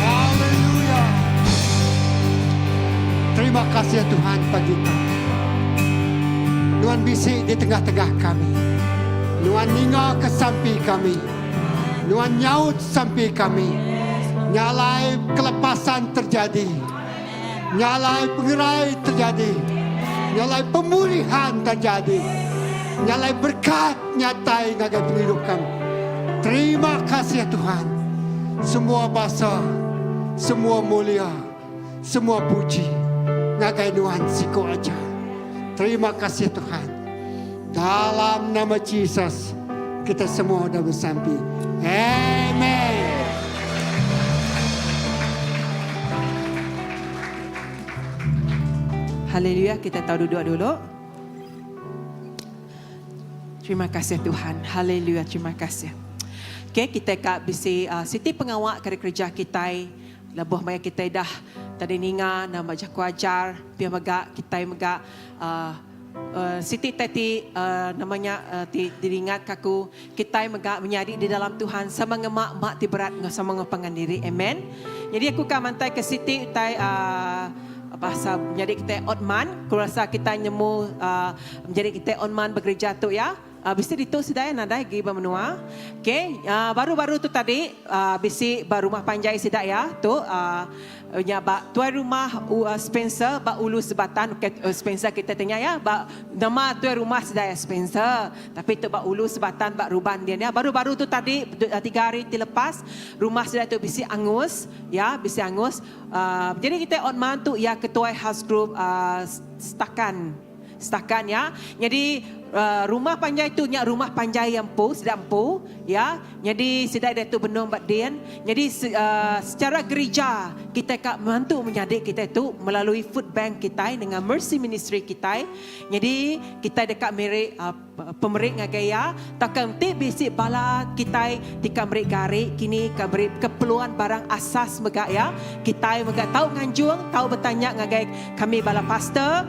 Haleluya. Terima kasih Tuhan pagi ini. Tuhan bisi di tengah-tengah kami. Nuan ninga ke sampi kami. Nuan nyaut sampi kami. Nyalai kelepasan terjadi. Nyalai pengerai terjadi. Nyalai pemulihan terjadi. Nyalai berkat nyatai ngagai penghidup kami. Terima kasih Tuhan. Semua basa, semua mulia, semua puji ngagai Nuan siko aja. Terima kasih Tuhan. Dalam nama Jesus kita semua dah bersampi. Amen. Haleluya, kita tahu duduk dulu. Terima kasih Tuhan. Haleluya, terima kasih. Okey, kita kat bisi siti pengawak kari kerja kita. Lebuh maya kita dah tadi ninga nama jaku ajar pia mega kita mega siti tadi namanya ti diingat kaku kita mega menyadi di dalam Tuhan sama ngemak mak ti berat ngau sama ngopangan diri. Amen. Jadi aku ka mantai ke siti tai bahasa menjadi kita Otman, ku rasa kita nyemu menjadi kita Otman bekerja tu ya. Bisi ditu sidai nadai gi ba menua. Okey, baru-baru tu tadi bisi ba rumah panjai sidak ya tu nya ba tuai rumah Spencer ba Ulu Sebatan. Okey, Spencer kita tanya ya ba nama tuai rumah sidai Spencer tapi tu ba Ulu Sebatan ba Ruban dia ya. Baru-baru tu tadi 3 hari ti lepas rumah sidai tu bisi angus ya, bisi angus. Jadi kita Otman tu ya ketua house group Setakan. Setakan ya. Jadi rumah panjai tu nya rumah panjai yang empu, sidak empu ya. Jadi sidak dia tu benung bak din. Jadi secara gereja kita kak membantu menyadik kita tu melalui food bank kita dengan Mercy Ministry kita. Jadi kita dekat merik pemerik ngagai ya. Takkan ti bisi bala kita tika merik garik kini ka beri keperluan barang asas megak ya. Kita megak tahu nganjung, tahu bertanya ngagai kami bala pastor,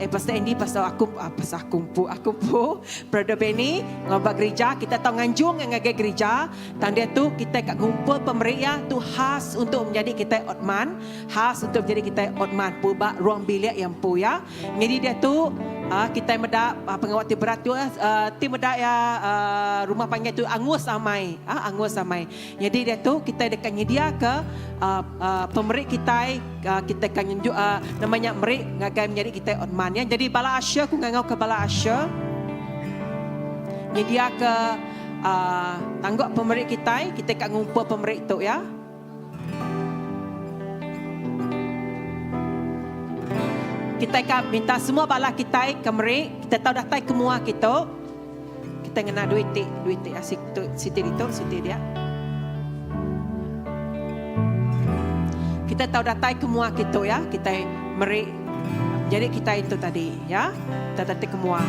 pastor Andy, pastor aku, pastor aku pu, aku pu, Brother Benny, ngobak gereja, kita tahu nganjung ngagai gereja. Tang dia tu kita kat ngumpul pemerik ya tu khas untuk menjadi kita Otman, khas untuk menjadi kita Otman pu bak ruang bilik yang pu ya. Jadi dia tu Kitai meda pengawa ti berat tu ti meda iya rumah panjai tu angus amai angus amai. Nyadi diatu kitai deka nyediaka pemeri kitai kitai ka nyenjuk nama nya meri ngagai menyadi kitai Otman ya. Jadi bala usher ku ngangau ke bala usher nyediaka tangguk pemeri kitai kitai ka ngumpul pemeri tu ya. Kitai ka minta semua bala kitai ke meri, kitai tau datai ke mua kitu. Kitai ngena duit ti, duit ti asi tu siti ditu, siti dia. Kitai tau datai ke mua kitu ya, kitai meri jadi kitai tu tadi ya. Kitai datai ke mua.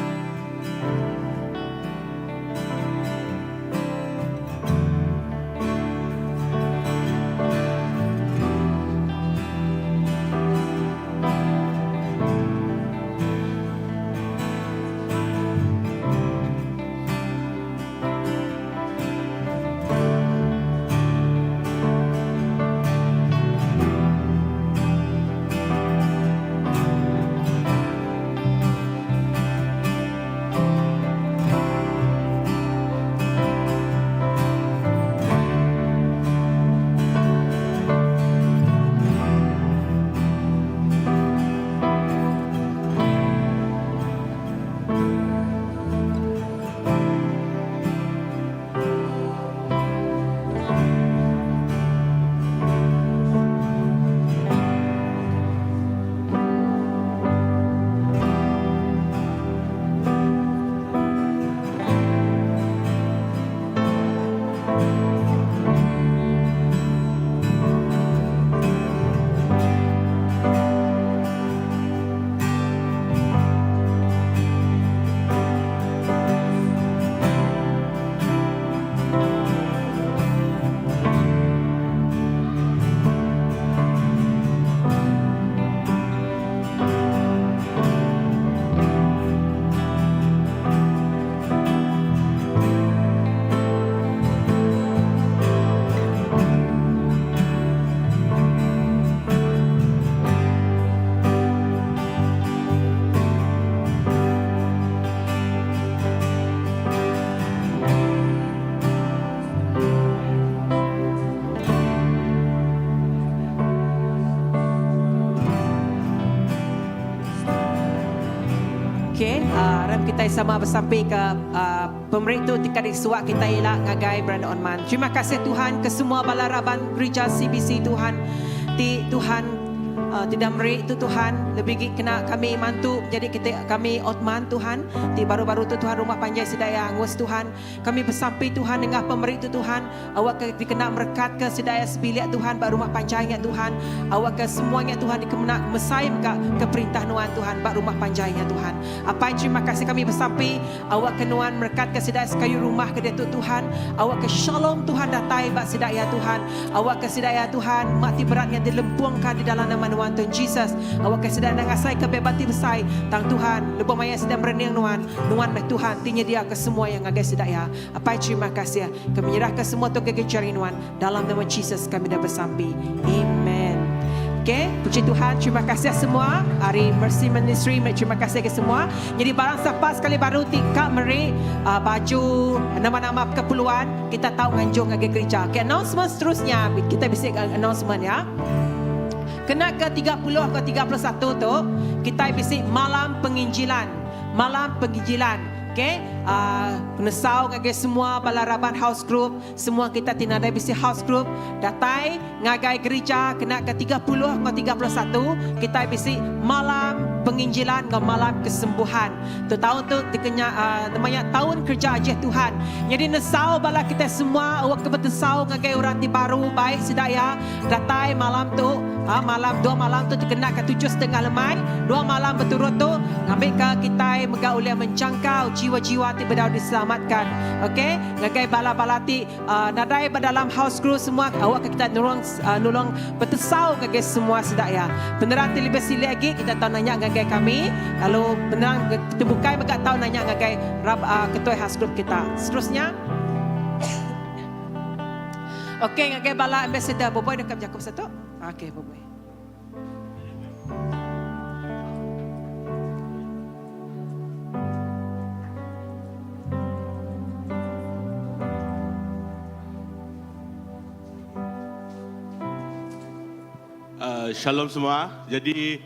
Okey, aram kitai sama besampi ke pemeri tu ti ka disuak kitai ila ngagai Brother Onman. Terima kasih Tuhan ke semua bala raban gerija CBC Tuhan ti Tuhan ti dah meri tu Tuhan lebih agi kena kami mantu jadi kita kami Othman Tuhan ti baru-baru tu Tuhan rumah panjai sida iya angus Tuhan. Kami besampi Tuhan nengah pemeri tu Tuhan awakka dikena merekatka sida iya sebilik Tuhan ba rumah panjai nya Tuhan. Awakka semua nya Tuhan dikemena mesai mega ke perintah Nuan Tuhan ba rumah panjai nya Tuhan. Apai terima kasih kami besampi awakka Nuan merekatka sida iya sekayu rumah ke diatu Tuhan. Awakka shalom Tuhan datai ba sida iya Tuhan. Awakka sida iya Tuhan ma ti berat nya dilempungka di dalam nama Nuan Tuhan Jesus. Awakka sida enda ngasaika beban ti besai tang Tuhan lebuh maya sida merening Nuan Nuan meh Tuhan ti nyediaka semua iya ngagai sida iya. Apai terima kasih. Kami nyerahka semua tu ngagai jari Nuan. Dalam nama Jesus kami dah besampi. Amen. Okay, puji Tuhan, terima kasih semua ari Mercy Ministry meri terima kasih ke semua. Jadi barang sapa sekali baru ti ka meri uh, baju nama-nama keperluan kita tau nganjung ngagai gereja. Okay, announcement seterusnya kita bisi announcement ya. Kena ke 30 ke 31 tu kita bisi malam penginjilan. Malam penginjilan. Okay, uh, penesau ngagai semua bala raban house group, semua kita ti nadai bisi house group, datai ngagai gerija kena ke 30 enggau 31, kitai bisi malam penginjilan enggau malam kesembuhan. Tu taun tu dikenya uh, nama nya taun kerja ajih Tuhan. Nyadi nesau bala kitai semua awak ke betesau ngagai orang ti baru baik sida iya Datai malam tu, malam dua malam tu tekena ka tujuh setengah lemai, dua malam beturut tu ngambika kitai mega ulih menjangkau jiwa-jiwa ti bedau diselamatka. Ok, ngagai bala-bala ti nadai ba dalam house group semua awakka kita nulung nulung betesau ngagai semua sida iya. Penerang ti lebih silik agi kita tau nanya ngagai kami lalu penerang ti bukai mega tau nanya ngagai ketuai house group kita. Seterusnya. Okey ngagai bala ambassador boboi deka bejaku pasal tu. Okey boboi. Shalom semua. Jadi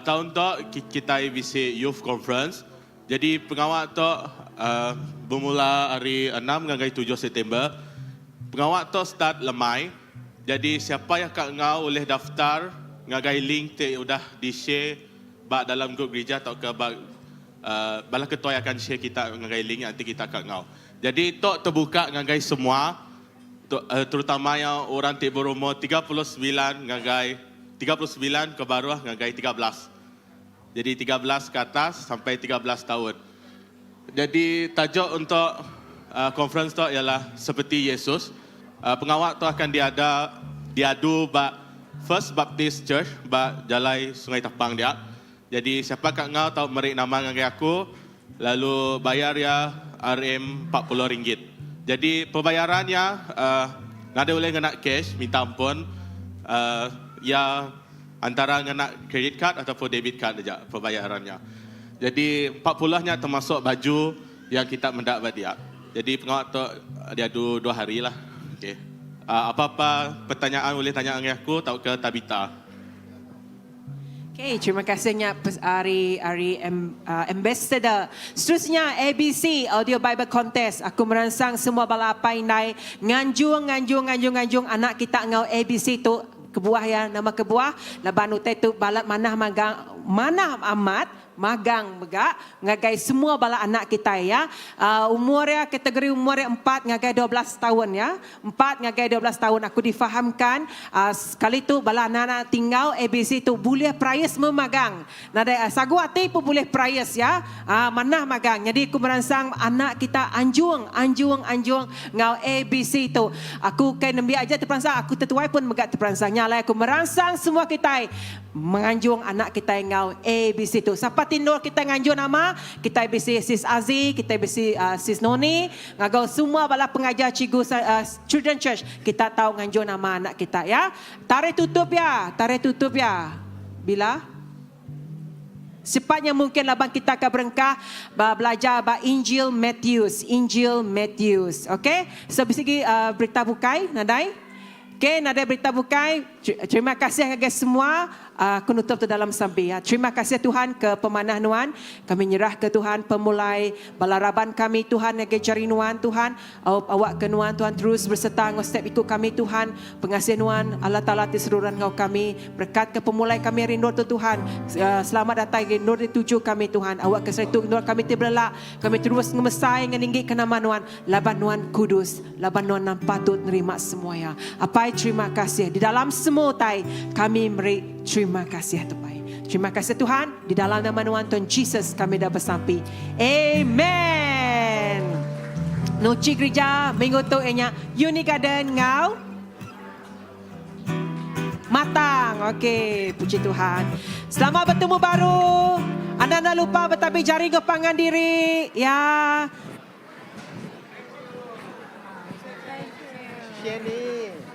taun tu kitai bisi Youth Conference. Jadi pengawa tu bemula ari enam ngagai tujuh September. Pengawa tu start lemai. Jadi siapa yang ka enggau ulih daftar ngagai link ti udah di share ba dalam group gerija tauka ba bala ketuai akan share kita ngagai link nya enti kita ka enggau. Jadi tu tebuka ngagai semua. Tu terutama iya orang ti berumur 39 ngagai 39 ke baruh ngagai 13. Jadi 13 ke atas sampai 13 taun. Jadi tajuk untuk conference tu ialah Seperti Yesus. Pengawa tu akan diada diadu ba First Baptist Church ba Jalai Sungai Tapang dia. Jadi siapa ka enggau tau meri nama ngagai aku lalu bayar iya RM 40 ringgit. Jadi pembayaran iya uhh nadai ulih ngena cash minta ampun uhh iya antara ngena credit card ataupun debit card aja pembayaran nya. Jadi 40 nya termasuk baju yang kita meda ba dia. Jadi pengawa tu diadu dua hari lah. Okay. Apa-apa pertanyaan ulih tanya ngagai aku tauka Tabitha. Okay, terima kasih nya ari ari ambassador. Seterusnya ABC Audio Bible Contest. Aku meransang semua bala apai indai nganjung nganjung nganjung nganjung anak kita enggau ABC tu kebuah iya nama kebuah laban utai tu balat manah magang manah amat magang mega ngagai semua bala anak kitai ya. Umur iya kategori umur iya empat ngagai 12 taun ya. Empat ngagai 12 taun aku difahamkan sekali tu bala anak-anak ti enggau ABC tu bulih perais memagang. Nadai sagu ati pun bulih perais ya. Manah magang. Nyadi aku meransang anak kita anjung anjung anjung enggau ABC tu. Aku ukai nembiak aja teperansang aku tetuai pun mega teperansang. Nya alai aku meransang semua kitai Menganjung anak kitai enggau ABC tu. Sapa ti endur kitai nganjung nama? Kitai bisi Sis Azi, kitai bisi Sis Noni, ngagau semua bala pengajar cikgu Children Church kita tau nganjung nama anak kita ya. Tarikh tutup ya, tarikh tutup ya. Bila? Sepatnya mungkin laban kita ka berengkah ba belajar ba Injil Matthews, Injil Matthews. Okay? So bisi agi berita bukai nadai? Okay, nadai berita bukai. Terima kasih ngagai semua. Aku nutup tu dalam sampi. Terima kasih Tuhan ke pemanah nuan. Kami nyerah ke Tuhan pemulai bala raban kami Tuhan ngagai jari nuan Tuhan. Aup awak ke nuan Tuhan terus beserta enggau setiap iku kami Tuhan. Pengasih nuan Allah Taala ti seruran enggau kami. Berekat ke pemulai kami ari endur tu Tuhan. Selamat datai ngagai endur dituju kami Tuhan. Awak ke saritu endur kami ti belelak. Kami terus ngemesai ngeninggi ke nama nuan. Laban nuan kudus, laban nuan nang patut nerima semua iya. Apai terima kasih di dalam semua utai kami meri terima kasih Tupai. Terima kasih Tuhan, di dalam nama nuan Tuhan Jesus kami dah besampi. Amen. Nuchi gereja minggu tu iya nya Uni Garden enggau Matang. Okey, puji Tuhan. Selamat betemu baru. Anda enda lupa betabi jari enggau pangan diri. Ya. Sherry.